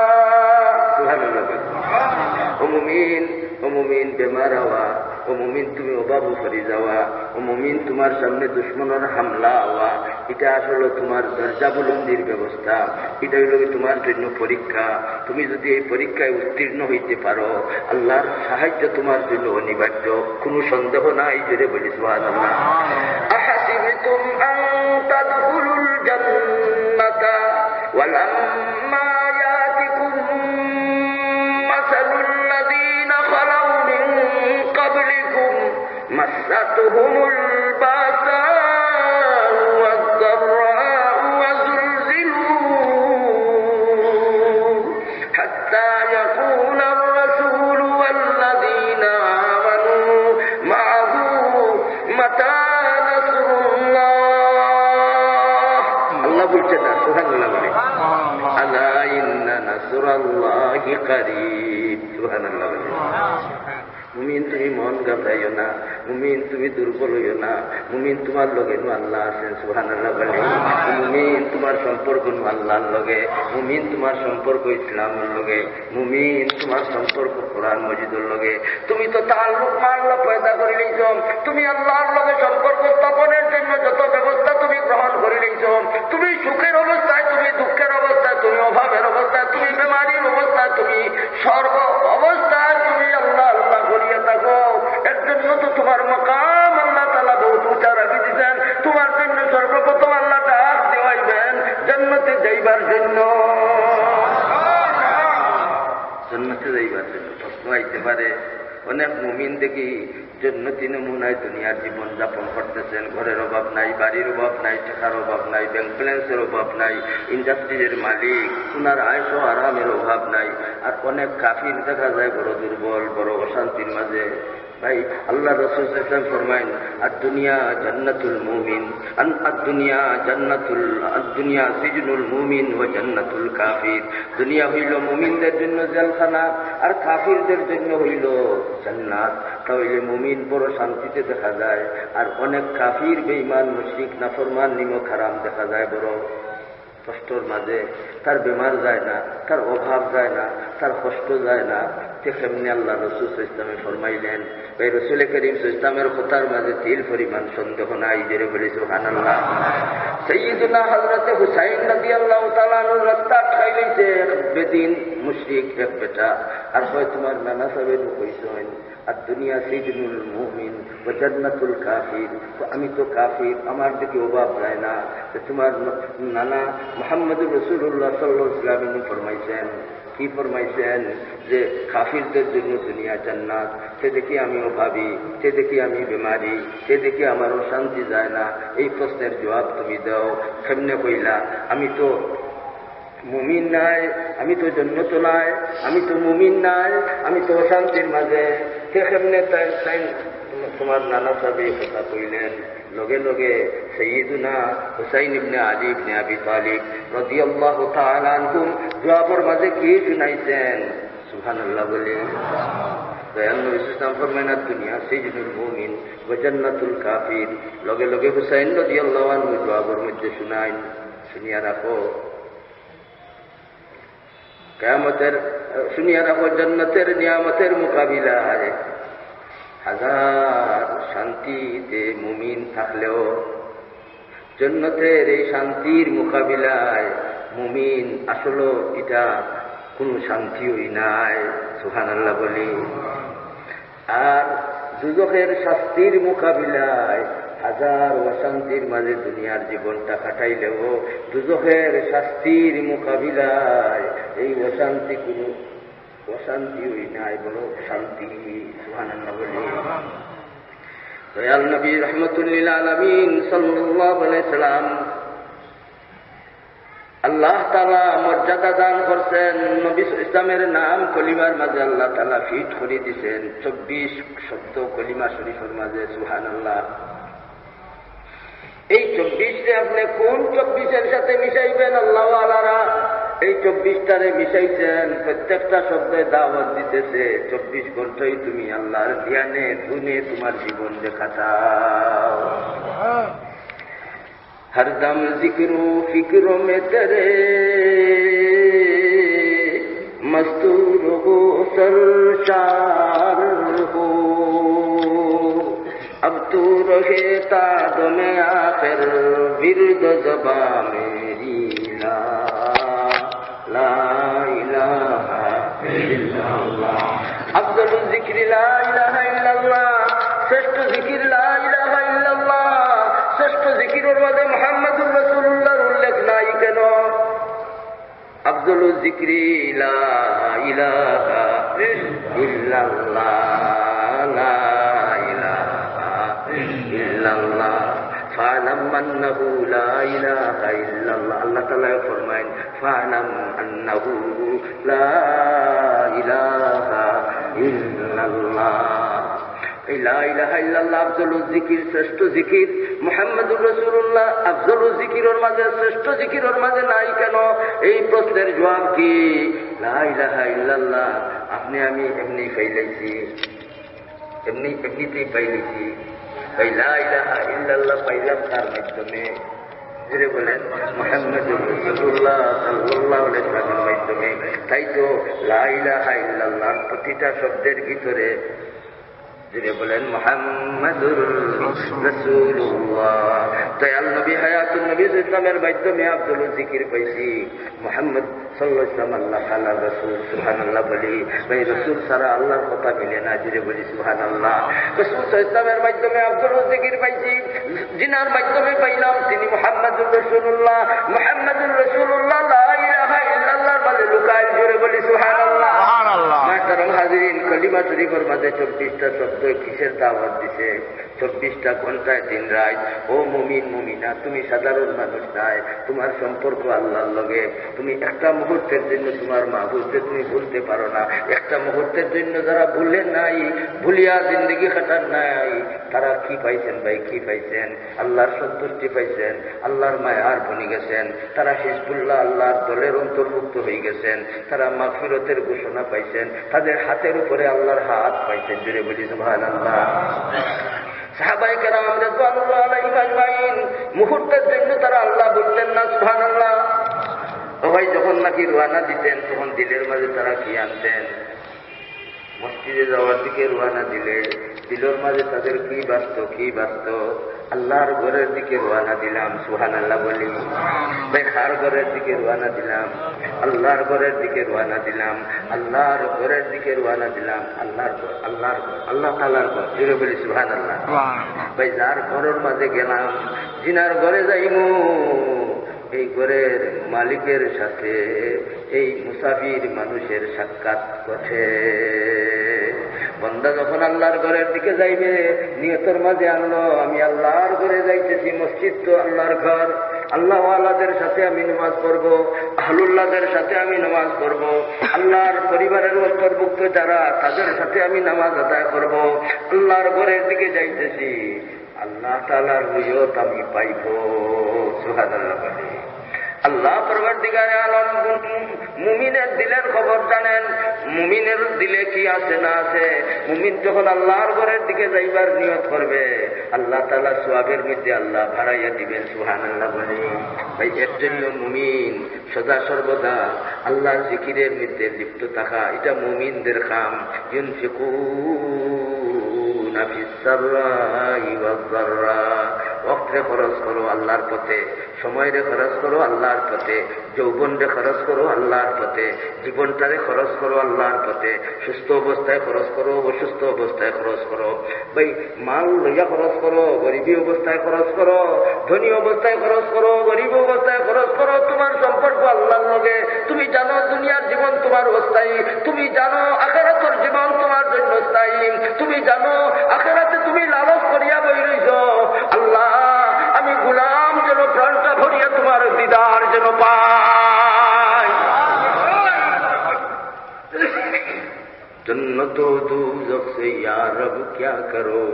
সুবহানাল্লাহ। ও মুমিন, ও মুমিন, বেমার হওয়া, ও মুমিন, তুমি বাবু ফরি যাওয়া, ও মুমিন, তুমার সামনে দুশমনর হামলা অওয়া, ইটা আসলে তুমার দরজা বুলন্দির ব্যবস্থা। ইটা অইলো গি তুমার জন্য পরীক্ষা। তুমি যদি এই পরীক্ষায় উত্তীর্ণ হইতে পারো, আল্লাহর সাহায্য তুমার জন্য অনিবার্য, কোনো সন্দেহ নাই। জোরে বলি সুবহানাল্লাহ। أحسبتم أن تدخلوا الجنة ولما يأتكم مثل الذين خلوا من قبلكم مستهم البأساء والضراء وزلزلوا حتى يقول الرسول والذين آمنوا معه متى نصر الله. আল্লাহ বলছেন না, সুবহানাল্লাহ বলে। ألا إن نصر الله قريب. সুবহানাল্লাহ বলে। মুমিন, তুমি মন ঘাবড়াইও না। মুমিন, তুমি দুর্বল হইও না। মুমিন, তুমার লগে নু আল্লাহ আছেন। সুবহানাল্লাহ বলে। মুমিন, তুমার সম্পর্ক নু আল্লাহর লগে। মুমিন, তুমার সম্পর্ক ইসলামের লগে। মুমিন, তুমার সম্পর্ক কোরআন মজিদর লগে। তুমি তো তাআল্লুক মা আল্লাহ পয়দা করি লইছো। তুমি আল্লাহর লগে সম্পর্ক স্থাপনের জন্য যত ব্যবস্থা তুমি গ্রহণ করি লইছো, তুমি সুখের অবস্থায়, তুমি দুঃখের অবস্থায়, তুমি অভাবের অবস্থায়, তুমি বেমারির অবস্থায়, তুমি সর্ব অবস্থায় তুমি আল্লাহ আল্লাহ করিয়া থাকো। এর জন্য তো তুমার মাকাম আল্লাহ তাআলা বহুত উঁচা রাখি দিছেন। তুমার জন্য সর্বপ্রথম আল্লাহ ডাক দেওয়াইবেন জান্নাতে যাইবার জন্য। জান্নাতে যাইবার জন্য প্রশ্ন আইতে পারে, অনেক মুমিন দেখি জন্নতি নমুনায় দুনিয়ার জীবন যাপন করতেছেন, ঘরের অভাব নাই, বাড়ির অভাব নাই, টাকার অভাব নাই, ব্যাংক ব্যালেন্সের অভাব নাই, ইন্ডাস্ট্রিজের মালিক, উনার আয়েশ ও আরামের অভাব নাই। আর অনেক কাফির দেখা যায় বড় দুর্বল, বড় অশান্তির মাঝে। ভাই, আল্লাহ রাসূল সাল্লাল্লাহু আলাইহি ওয়াসাল্লাম ফরমাইন, "আদ দুনিয়া জান্নাতুল মুমিন, আন-, আদ দুনিয়া জান্নাতুল, আদ দুনিয়া সিজনুল মুমিন ওয়া জান্নাতুল কাফির।" দুনিয়া হইল মুমিনদের জন্য জেলখানা, আর কাফিরদের জন্য হইল জান্নাত। তাহলে মুমিন বড় শান্তিতে দেখা যায়, আর অনেক কাফির, বেঈমান, মুশরিক, নাফরমান, নিমক হারাম দেখা যায় বড় কষ্টর মাঝে। তার বেমার যায় না, তার অভাব যায় না, তার কষ্ট যায় না। তে কেমনে? আল্লাহ রসুল সাল্লাল্লাহু আলাইহি ওয়াসাল্লামে ফরমাইলেন, ভাই, রসুল করিম সাল্লাল্লাহু আলাইহি ওয়াসাল্লামের কথার মাঝে তিল পরিমাণ সন্দেহ নাই। জোরে বলি সুবহানাল্লাহ। সাইয়্যিদুনা হযরতে হুসাইন রাদিয়াল্লাহু তাআলা আনহুর রাস্তা আটকাই লইছে এক বেদিন মুশরিক, এক বেটা। আর কয়, "তুমার নানা সাহেবে নু কইছইন, আদ দুনিয়া সিজনুল মুমিন ওয়া জান্নাতুল কাফির।" তো আমি তো কাফির, আমার দেখি অভাব যায় না। তো তুমার ন-, নানা মুহাম্মদুর রাসূলুল্লাহ সাল্লাল্লাহু আলাইহি ওয়াসাল্লামে নু ফরমাইছেন, কি ফরমাইছেন? যে কাফিরদের জন্য দুনিয়া জান্নাত, তে দেখি আমি অভাবী, তে দেখি আমি বেমারি, তে দেখি আমার অশান্তি যায় না। এই প্রশ্নের জবাব তুমি দাও। কেমনে কইলা? আমি তো মুমিন নাই, আমি তো জন্নত নাই, আমি তো মুমিন নাই, আমি তো অশান্তির মাঝে। তে কেমনে তাই, তাই তুমার নানা সাহেবে কথা কইলেন? লগে লগে সাইয়্যিদুনা হুসাইন ইবনে আলী ইবনে আবি তালিব রাদিয়াল্লাহু তাআলা আনহুম জবাবর মাঝে কি শুনাইছেন? সুবহানাল্লাহ বলি। দয়াল নবী সাল্লাল্লাহু আলাইহি ওয়াসাল্লাম ফরমাইন, "আদ দুনিয়া সিজনুল মুমিন ওয়া জান্নাতুল কাফির।" লগে লগে হুসাইন রাদিয়াল্লাহু আনহু জবাবর মধ্যে শুনাইন, শুনিয়া রাখো। কিয়ামতের, শুনিয়া রাখো, জন্নতের নিয়ামতের মোকাবিলায় হাজার শান্তিতে মুমিন থাকলেও জন্নতের এই শান্তির মোকাবিলায় মুমিন আসলে ইটা কোনো শান্তিই নাই। সুবহানাল্লাহ বলি। আর দুজখের শাস্তির মোকাবিলায় হাজার অশান্তির মাঝে দুনিয়ার জীবনটা কাটাইলেও দুজখের শাস্তির মোকাবিলায় এই অশান্তি কোনো অশান্তিই নাই, বড় শান্তি। সুবহানাল্লাহ বলি। দয়াল নবী রহমতুল্লিল আলামিন সাল্লাল্লাহু আলাইহি সাল্লাম আল্লাহ তাআলা মর্যাদা দান করছেন, নবী ইসলামের নাম কলিমার মাঝে আল্লাহ তাআলা ফিট করি দিছেন, চব্বিশ শব্দ কলিমা শরীফের মাঝে। সুবহানাল্লাহ। এই চব্বিশে আপনি কোন চব্বিশের সাথে মিশাইবেন আল্লাহ আলারা? এই চব্বিশটারে মিশাইছেন, প্রত্যেকটা শব্দে দাওয়াত দিতেছে, চব্বিশ ঘন্টাই তুমি আল্লাহর ধ্যানে ধুনে তোমার জীবন কাটাও। ہر دم ذکر و فکر میں تیرے مستور ہو، سرشار ہو۔ اب تو رہے تا دم آخر، ورد زباں میری لا، لا الہ الا اللہ۔ افضل الذکر لا الہ الا اللہ، শ্রেষ্ঠ জিকির লা ইলাহা ইল্লাল্লাহ। শ্রেষ্ঠ জিকিরর মাঝে মুহাম্মাদুর রাসূলুল্লাহর উল্লেখ নাই কেন? আফজলুল জিকরি লা ইলাহা ইল্লাল্লাহ, লা ইলাহা ইল্লাল্লাহ। ফা'লাম আন্নাহু লা ইলাহা ইল্লাল্লাহ। আল্লাহ তাআলা ফরমাইন, ফা'লাম আন্নাহু লা ইলাহা ইল্লাল্লাহ। এই লা ইলাহা ইল্লাল্লাহ আফজলুল জিকির, শ্রেষ্ঠ জিকির। মুহাম্মাদুর রাসূলুল্লাহ আফজলুল জিকিরর মাঝে, শ্রেষ্ঠ জিকিরর মাঝে নাই কেন? এই প্রশ্নের জবাব কি? লা ইলাহা ইল্লাল্লাহ আপনে আমি এমনি পাইলাইছি, এমনি, এমনিতেই পাইলাইছি। এই লা ইলাহা ইল্লাল্লাহ পাইলাম তার মাধ্যমে। জোরে বলেন, মুহাম্মাদুর রাসূলুল্লাহ সাল্লাল্লাহু আলাইহি ওয়াসাল্লামের মাধ্যমে। তাই তো লা ইলাহা ইল্লাল্লাহর প্রতিটা শব্দের ভিতরে, জোরে বলেন, মুহাম্মাদুর রাসূলুল্লাহ। দয়াল নবী হায়াতুন নবী ইসলামের মাধ্যমে আফজলুল জিকির পাইছি। মুহাম্মদ সাল্লাল্লাহু আলাইহি ওয়াসাল্লাম আল্লাহ তাআলার রাসূল, সুবহানাল্লাহ বলি। ভাই, রাসূল ছাড়া আল্লাহর কথা মিলে না, জোরে বলি সুবহানাল্লাহ। রাসূল সাল্লাল্লাহু আলাইহি ওয়াসাল্লামের মাধ্যমে আফজলুল জিকির পাইছি। জিনার মাধ্যমে পাইলাম, তিনি মুহাম্মাদুর রাসূলুল্লাহ। মুহাম্মাদুর রাসূলুল্লাহ লা ইলাহা ইল্লাল্লাহর মাঝে লুকাইল, জোরে বলি সুবহানাল্লাহ। সুবহানাল্লাহ। মুহতারাম হাজিরিন, কলিমা শরীফের মাঝে চব্বিশটা শব্দ কিসের দাওয়াত দিছে? চব্বিশটা ঘন্টায় দিন রাত। ও মুমিন মুমিনা, তুমি সাধারণ মানুষ নায়, তোমার সম্পর্ক আল্লাহর লগে। তুমি একটা মুহূর্তের জন্য তোমার মাবুদকে তুমি ভুলতে পারো না। একটা মুহূর্তের জন্য যারা ভুলে নাই, ভুলিয়া জিন্দেগি কাটার নাই, তারা কি পাইছেন ভাই, কি পাইছেন? আল্লাহর সন্তুষ্টি পাইছেন, আল্লাহর মায়ার বনি গেছেন, তারা হিজবুল্লাহ, আল্লাহর দলের অন্তর্ভুক্ত হয়ে গেছেন, তারা মাগফিরতের ঘোষণা পাইছেন, তাদের হাতের উপরে আল্লাহর হাত পাইছেন। জোরে বলি সুবহানাল্লাহ। সাহাবায়ে কেরাম রাদিয়াল্লাহু আলাইহিম আজমাইন মুহূর্তের জন্য তারা আল্লাহ বলতেন না, সুবহানাল্লাহ। ও ভাই, যখন নাকি রওয়ানা দিতেন, তখন দিলের মাঝে তারা কি আনতেন? মসজিদে যাওয়ার দিকে রওয়ানা দিলে দিলর মাঝে তাদের কি বাজতো, কি বাজতো? আল্লাহর ঘরের দিকে রওয়ানা দিলাম, সুবহানাল্লাহ বলি। ভাই, কার ঘরের দিকে রওয়ানা দিলাম? আল্লাহর ঘরের দিকে রওয়ানা দিলাম। আল্লাহর ঘরের দিকে রওয়ানা দিলাম। আল্লাহর ঘর, আল্লাহর ঘর, আল্লাহ তাআলার ঘর। জোরে বলি সুবহানাল্লাহ। সুবহানাল্লাহ। ভাই, যার ঘরের মাঝে গেলাম, জিনার ঘরে যাইমু, এই ঘরের মালিকের সাথে এই মুসাফির মানুষের সাক্ষাৎ ঘটে। বন্দা যখন আল্লাহর ঘরের দিকে যাইবে, নিয়তর মাঝে আনলো, আমি আল্লাহর ঘরে যাইতেছি, মসজিদ তো আল্লাহর ঘর, আল্লাহওয়ালাদের সাথে আমি নামাজ পড়বো, আহলুল্লাহদের সাথে আমি নামাজ পড়বো, আল্লাহর পরিবারের অন্তর্ভুক্ত যারা, তাদের সাথে আমি নামাজ আদায় করবো, আল্লাহর ঘরের দিকে যাইতেছি। আল্লাহ তাআলার রুয়ত আমি পাইব। সুবহানাল্লাহ বলি। আল্লাহ পরওয়ারদিগারে আলম মুমিনের দিলের খবর জানেন, মুমিনের দিলে কি আছে না আছে। মুমিন যখন আল্লাহর ঘরের দিকে যাইবার নিয়ত করবে, আল্লাহ তাআলা সওয়াবের মধ্যে আল্লাহ বাড়াইয়া দিবেন। সুবহানাল্লাহ বলি। ভাই, এর জন্য মুমিন সদা সর্বদা আল্লাহর জিকিরের মধ্যে লিপ্ত থাকা, এটা মুমিনদের কাম। ইউনফিকুনা ফিস সাররাই ওয়াজ জাররা। ওয়াক্তরে খরচ করো আল্লাহর পথে, সময়রে খরচ করো আল্লাহর পথে, যৌবনরে খরচ করো আল্লাহর পথে, জীবনটারে খরচ করো আল্লাহর পথে, সুস্থ অবস্থায় খরচ করো, অসুস্থ অবস্থায় খরচ করো। ভাই, মাল লইয়া খরচ করো, গরিবী অবস্থায় খরচ করো, ধনী অবস্থায় খরচ করো, গরিব অবস্থায় খরচ করো, তোমার সম্পর্ক আল্লাহর লগে। তুমি জানো দুনিয়ার জীবন তোমার অস্থায়ী, তুমি জানো আখেরাতের জীবন তোমার জন্য স্থায়ী, তুমি জানো আখেরাতে তুমি লালচ করিয়া বই রইছো, আল্লাহ, আমি গোলাম যেন প্রাণটা ভরিয়া তোমার দিদার যেন পাই। جنت و دوزخ سے یا رب کیا کرو،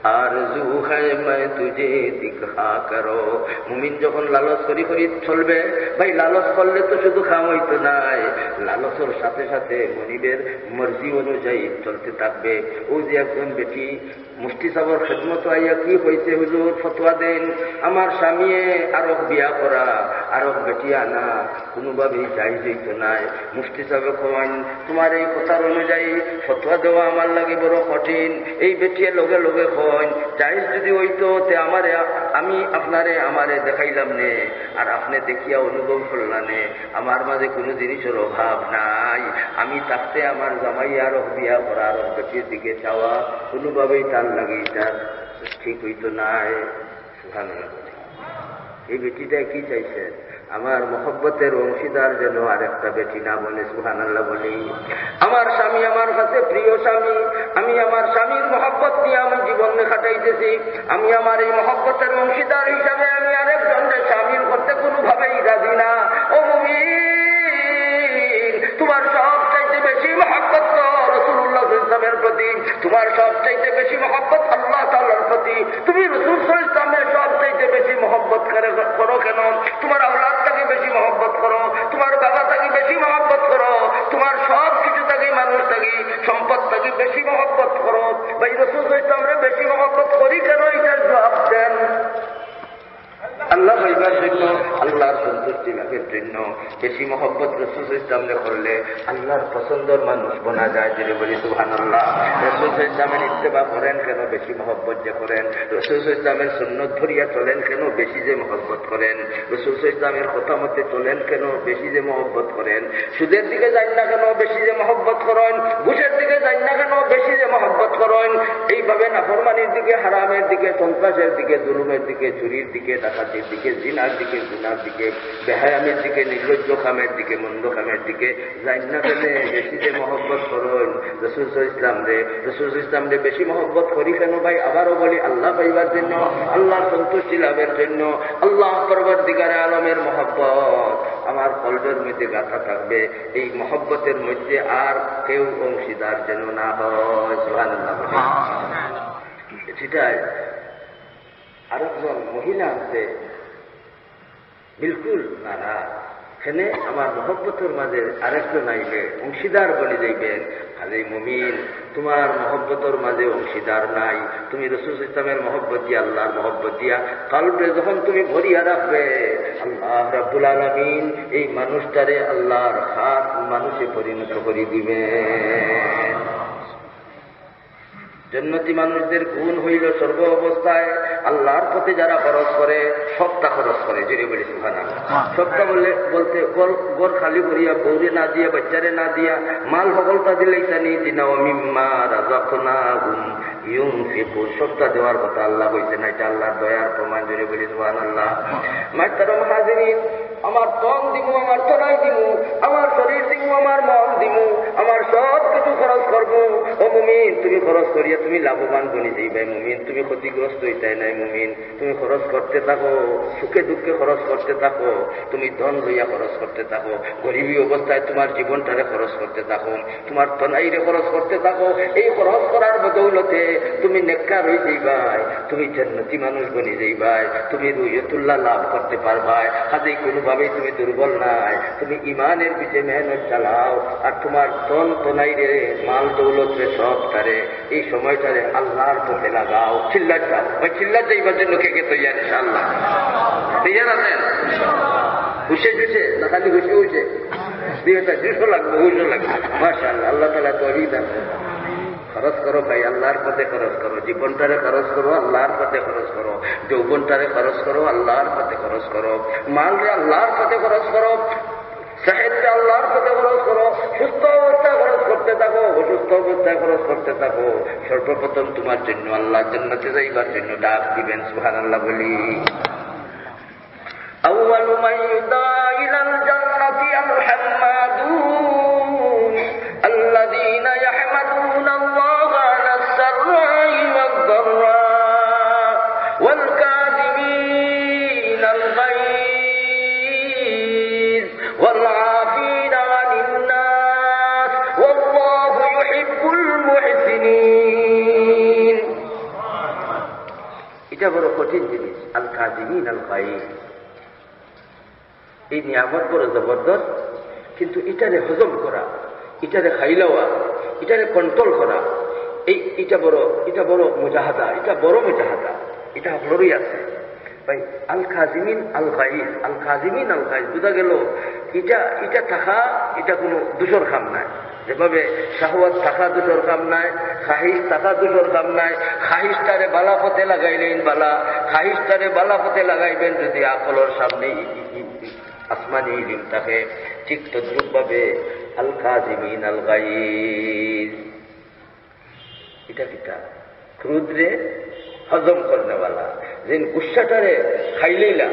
آرزو ہے میں تجھے دکھا کرو۔ মুমিন যখন লালচ করি করি চলবে, ভাই, লালচ করলে তো শুধু কাম হইতো নায়, লালচের সাথে সাথে মনিবের মর্জি অনুযায়ী চলতে থাকবে। ও যে একজন বেটি মুফতি সাহেবের খেদমত আইয়া কি হইছে, "হুজুর, ফতোয়া দেন, আমার স্বামীয়ে আরক বিয়া করা, আরক বেটি আনা কোনোভাবেই জায়েজ হইতো নায়।" মুফতি সাহেব কইন, "তোমার এই কথার অনুযায়ী এই ফতোয়া দেওয়া আমার লাগি বড় কঠিন। এই বেটিয়ে লগে লগে কইন, জায়েজ যদি অইতো, তে আমারে, আমি আপনারে, আমারে দেখাইলাম নে, আর আপনে দেখিয়া অনুভব করলা নে। আমার মাঝে কুনু জিনিসর অভাব নাই। আমি থাকতে আমার জামাই আরক বিয়া করা, আরক বেটির দিকে চাওয়া, কুনুভাবেই তার লাগি ইটা ঠিক অইতো নায়। সুবহানাল্লাহ। এই বেটিটায় কি চাইছে? আমার মহব্বতের অংশীদার যেন আরেকটা বেটি না বনে। সুবহানাল্লাহ বলি। আমার স্বামী আমার কাছে প্রিয় স্বামী, আমি আমার স্বামীর মহব্বত নিয়া আমি জীবন কাটাইতেছি। আমি আমার এই মহব্বতের অংশীদার হিসাবে আমি আরেকজনরে শামিল করতে কোনোভাবেই রাজি না। ও মুমিন, তোমার সবচাইতে বেশি মহব্বত তো রাসূলুল্লাহ সাল্লাল্লাহু আলাইহি ওয়াসাল্লামের প্রতি, তোমার সবচাইতে বেশি মহব্বত আল্লাহ তাআলার প্রতি। তুমি রাসূল সাল্লাল্লাহু আলাইহি ওয়াসাল্লামরে সবচাইতে বেশি মহব্বত করে, করো কেন? তোমার আওলাদ থাকি বেশি মহব্বত করো, তোমার বাবা থাকি বেশি মহব্বত করো, তোমার সব কিছু থাকি, মানুষ থাকি, সম্পদ থাকি বেশি মহব্বত করো। ভাই, রাসূল সাল্লাল্লাহু আলাইহি ওয়াসাল্লামরে বেশি মহব্বত করি কেন? এটার জবাব দেন। আল্লাহ পাইবার জন্য, আল্লাহর সন্তুষ্টি লাভের জন্য বেশি মহব্বত রাসূল সাল্লাল্লাহু আলাইহি ওয়াসাল্লামরে করলে আল্লাহর পছন্দর মানুষ বনা যায়। জোরে বলি সুবহানাল্লাহ। রাসূল সাল্লাল্লাহু আলাইহি ওয়াসাল্লামর ইত্তেবা করেন কেন? বেশি মহব্বত যে করেন। রাসূল সাল্লাল্লাহু আলাইহি ওয়াসাল্লামর সুন্নত ধরিয়া চলেন কেন? বেশি যে মহব্বত করেন। রাসূল সাল্লাল্লাহু আলাইহি ওয়াসাল্লামর কথা মতে চলেন কেন? বেশি যে মহব্বত করেন। সুদের দিকে যাইন না কেন? বেশি যে মহব্বত করেন। ঘুষের দিকে যাইন না কেন? বেশি যে মহব্বত করেন। এইভাবে নাফরমানির দিকে, হারামের দিকে, সন্ত্রাসের দিকে, জুলুমের দিকে, চুরির দিকে, ডাকাতির দিকে, জিনার দিকে, জুনার দিকে, বেহায়ামির দিকে, নির্লজ্জ কামের দিকে, মন্দ কামের দিকে যাইন না কেন? বেশি যে মহব্বত করেন রাসূল সাল্লাল্লাহু আলাইহি ওয়াসাল্লামরে, রাসূল সাল্লাল্লাহু আলাইহি ওয়াসাল্লামরে বেশি মহব্বত করি কেন ভাই? আবারও বলি, আল্লাহ পাইবার জন্য, আল্লাহর সন্তুষ্টি লাভের জন্য, আল্লাহ পরওয়ারদিগারে আলমের মহব্বত আমার কলবের মধ্যে গাঁথা থাকবে। এই মহব্বতের মধ্যে আর কেউ অংশীদার যেন না হয়। সুবহানাল্লাহ। সেটাই আরেকজন মহিলা আছে, বিলকুল নারাজ। কেনে? আমার মহব্বতর মাঝে আরেকজন আইলে অংশীদার বনি যাইবেন। আরে মুমিন, তোমার মহব্বতর মাঝে অংশীদার নাই। তুমি রাসূল ইসলামের মহব্বত দিয়া, আল্লাহর মহব্বত দিয়া কলবে যখন তুমি ভরিয়া রাখবে, আল্লাহ রাব্বুল আলামিন এই মানুষটারে আল্লাহর খাস মানুষে পরিণত করি দিবেন। জন্নতি মানুষদের গুণ হইল সর্ব অবস্থায় আল্লাহর পথে যারা খরচ করে, সবটা খরচ করে। জোরে বলি সুবহানাল্লাহ। সবটা বললে, বলতে ঘর, ঘর খালি করিয়া, বউরে না দিয়া, বাচ্চারে না দিয়া, মাল হকলটা দিলেই তা নিয়ে দিনা, "ওয়া মিম্মা রাযাকনাহুম ইউনফিকুন।" সবটা দেওয়ার কথা আল্লাহ কইছে না, এটা আল্লাহর দয়ার প্রমাণ। জোরে বলি সুবহানাল্লাহ। মাহতারাম হাজিরিন, আমার তন দিমু, আমার তনাই দিমু, আমার শরীর দিমু, আমার মন দিমু, আমার সব কিছু খরচ করমু। ও মুমিন, তুমি খরচ করিয়া তুমি লাভবান বনি যাইবায় মুমিন, তুমি ক্ষতিগ্রস্ত হইতায় নাই মুমিন। তুমি খরচ করতে থাকো, সুখে দুঃখে খরচ করতে থাকো, তুমি ধন লইয়া খরচ করতে থাকো, গরিবী অবস্থায় তোমার জীবনটারে খরচ করতে থাকো, তোমার তনাইরে খরচ করতে থাকো। এই খরচ করার বদৌলতে তুমি নেককার হয়ে যাইবায়, তুমি জান্নাতি মানুষ বনি যাইবায়, তুমি রুইয়তুল্লাহ লাভ করতে পারবায়। কাজেই কোনোভাবেই তুমি দুর্বল নাই, তুমি ইমানের পিছে মেহনত চালাও, আর তোমার তন তনাইরে, মাল দৌলতরে, সবটারে, এই সময়টারে আল্লাহর পথে লাগাও। চিল্লাত যাও ভাই, চিল্লাত যাইবার জন্য কে কে তৈয়ার? ইনশাআল্লাহ তৈয়ার আছেন? হুশে জুশে না খালি হুশে হুশে? দুইটা জুশও লাগবে, হুশও লাগবে। মাশাআল্লাহ, আল্লাহ তাআলা তৌফিক দান করুন। খরচ করো ভাই, আল্লাহর পথে খরচ করো, জীবনটারে খরচ করো, আল্লাহর পথে খরচ করো, যৌবনটারে খরচ করো, আল্লাহর পথে খরচ করো, মালরে আল্লাহর পথে খরচ করো, সেহতরে আল্লাহর পথে খরচ করো, সুস্থ অবস্থায় খরচ করতে থাকো, অসুস্থ অবস্থায় খরচ করতে থাকো। সর্বপ্রথম তোমার জন্য আল্লাহ জান্নাতে যাইবার জন্য ডাক দিবেন। সুবহানাল্লাহ বলি। أول من يدعى إلى الجنة الحمادون الذين يحمدون الله على السراء والضراء والكاظمين الغيظ والعافين عن الناس والله يحب المحسنين। এটা বড় কঠিন জিনিস, আল কাজিমিন আল গাইজ। এই নিয়ামত বড় জবরদস্ত, কিন্তু ইটারে হজম করা, ইটারে খাইলাওয়া, ইটারে কন্ট্রোল করা, এই, এটা বড়, এটা বড় মুজাহাদা, এটা বড় মুজাহাদা, এটা হকলরই আছে। ভাই, আল কাজিমিন আল গাইজ, আল কাজিমিন আল গাইজ, বুঝা গেল, এটা, এটা থাকা, এটা কোনো দুষর কাম নাই। যেভাবে শাহওয়াত থাকা দোষর কাম নায়, খাহিশ থাকা দোষর কাম নায়, খাহিশটারে বালা পথে লাগাইলেইন বালা, খাহিশটারে বালা পথে লাগাইবেন যদি আকলর সামনে ই-, ই-, ই-, আসমানি ইলিম থাকে, ঠিক তদ্রূপ ভাবে আল কাজিমিন আল গাইজ। ইটা কিতা? ক্রোধরে হজম করনেওয়ালা। যেন গুসাটারে খাইলেইলা,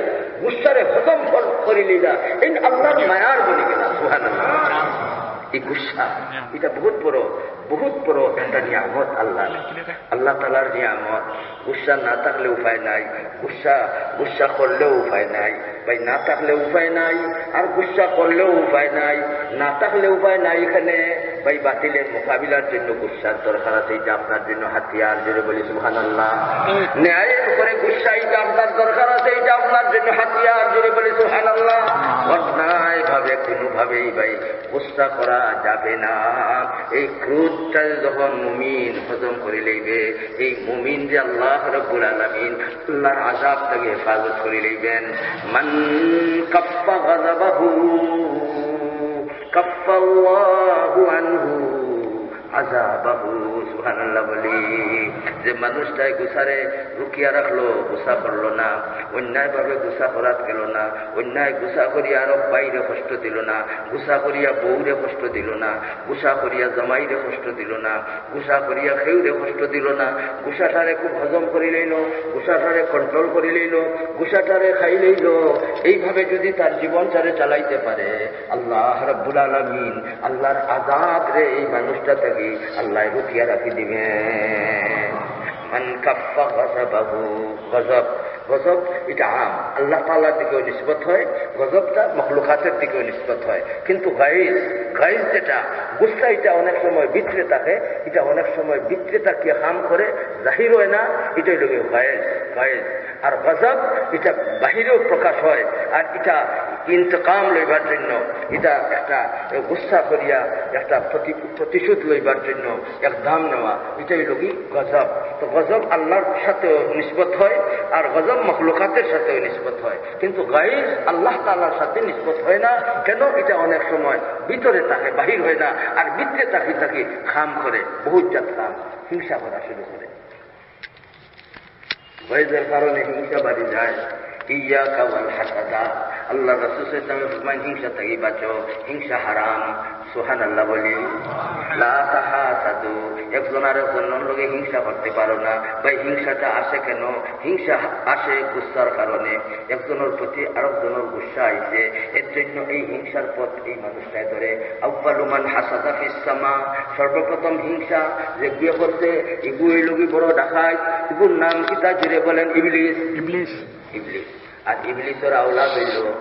গুসারে হজম কর-, করিলেইলা, এইন আল্লাহর মায়ার বনি গেলা। সুবহানাল্লাহ। এই গুসা, ইটা বহুত বড়, বহুত বড় একটা নিয়ামত আল্লাহর। আল্লাহ তাআলার নিয়ামত। গুসা না থাকলে উপায় নাই, গুসা, গুসা করলেও উপায় নাই। ভাই, না থাকলে উপায় নাই, আর গুসা করলেও উপায় নাই। না থাকলে উপায় নাই, এখানে ভাই বাতিলের মোকাবিলার জন্য গুসার দরকার আছে, এটা আপনার জন্য হাতিয়ার, জোরে বলি সুবহানাল্লাহ। ন্যায়ের উপরে গুসা, এটা আপনার দরকার আছে, এটা আপনার জন্য হাতিয়ার, জোরে বলি সুবহানাল্লাহ। অন্যায়ভাবে কোনোভাবেই ভাই গুসা করা যাবে না। এই ক্রোধটা যখন মুমিন হজম করি লইবে, এই মুমিনরে আল্লাহ রাব্বুল আলামিন আল্লাহর আযাব থাকি হেফাজত করি লইবেন। মান কাফফা গাযাবাহু কাফফাল্লাহু আনহু আযাবাহু। সুবহানাল্লাহ বলি। যে মানুষটায় গুসারে রুকিয়া রাখলো, গুসা করলো না, অন্যায়ভাবে গুসা করাত গেল না, অন্যায় গুসা করিয়া আরো ভাইরে কষ্ট দিল না, গুসা করিয়া বউরে কষ্ট দিল না, গুসা করিয়া জামাইরে কষ্ট দিল না, গুসা করিয়া কেউরে কষ্ট দিল না, গুসাটারে খুব হজম করি লইল, গুসাটারে কন্ট্রোল করি লইল, গুসাটারে খাই লইল। এইভাবে যদি তার জীবনটারে চালাইতে পারে, আল্লাহ রাব্বুল আলামিন আল্লাহর আযাবরে এই মানুষটা থাকি আল্লাহ রুকিয়া রাখি দিবেন। মান কাফফা গাযাবাহু, গজব, গজব এটা আম, আল্লাহ তাআলার দিকেও নিসবত হয়, গজবটা মখলুকাতের দিকেও নিসবত হয়। কিন্তু গাইজ, গাইজ যেটা, গুসা এটা অনেক সময় ভিতরে থাকে, এটা অনেক সময় ভিতরে থাকিয়া কাম করে, জাহির হয় না, এটা হইল গিয়ে গাইজ, গাইজ। আর গজব এটা বাহিরেও প্রকাশ হয়, আর এটা ইন্তকাম লইবার জন্য, এটা একটা গুসা করিয়া একটা প্রতি-, প্রতিশোধ লইবার জন্য একদাম নেওয়া, এটাই হইল কি গজব। তো গজব আল্লাহর সাথেও নিসবত হয়, আর গজব মখলুকাতের সাথেও নিসবত হয়, কিন্তু গাইজ আল্লাহ তাআলার সাথে নিসবত হয় না। কেন? এটা অনেক সময় ভিতরে থাকে, বাহির হয় না, আর ভিতরে থাকি থাকি কাম করে, বহুত জাত কাম, হিংসা করা শুরু করে। গাইজের কারণে হিংসা বাড়ি যায়। ইয়াকা ওয়াল হাসাদা। আল্লাহর রাসূল সাল্লাল্লাহু আলাইহি ওয়াসাল্লাম ফরমাইন, হিংসা থাকি বাঁচো, হিংসা হারাম। সুবহানাল্লাহ বলি। লা তাহাসাদু, একজন আর একজনর লগে হিংসা করতে পারো না, ভাই হিংসাটা আসে কেন? হিংসা আসে গুসার কারণে, একজনর প্রতি আরেকজনর গুসা আইছে, এর জন্য এই হিংসার পথ এই মানুষ তাই ধরে, আউয়ালু মান হাসাদা ফিস সামা, সর্বপ্রথম হিংসা যেগুয়ে করছে, ইগু অইল কি বড় ডাকাইত, ইগুর নাম কিতা জুরে বলেন? ইবলিস। ইবলিস। ইবলিস। আর ইবলিসর আওলাদ অইল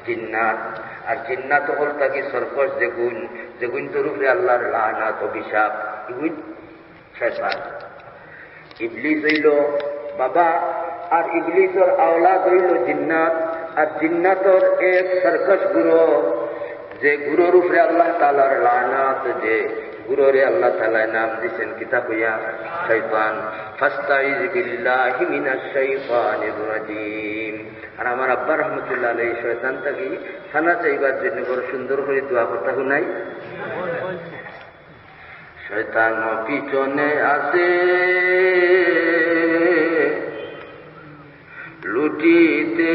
জিন্নাত। আর জিন্নাত অকল থাকি সর্বশেষ যেগুন, যেগুনতর উপরে আল্লাহর লানত, অভিশাপ, ইগুন শয়তান। ইবলিস অইল বাবা, আর ইবলিসর আওলাদ অইল জিন্নাত, আর জিন্নাতর এক সর্বশেষ গুরু, যে গুরুর উপরে আল্লাহ তাআলার লানত, যে গুরুরে আল্লাহ তাআলায় নাম দিছেন কিতা কইয়া? শয়তান। ফাস্তাইজ বিল্লাহি মিনাশ শয়তানির রাজিম। আর আমার আব্বা রহমতুল্লাহ আলাইহি শয়তান থাকি ফানা চাইবার জন্য বড় সুন্দর করি দোয়া করতা হুনাই। শয়তান পিছনে আছে লুটিতে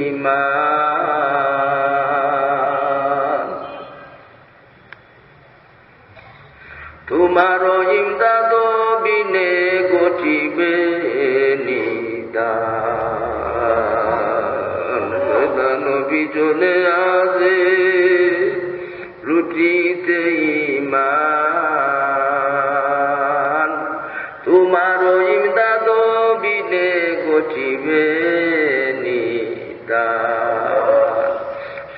ইমান। তোমার ইমদাদ বিনে ঘটিবে নিদান। শয়তান পিছনে আছে লুটিতে ইমান। তোমার ইমদাদ বিনে ঘটিবে নিদান।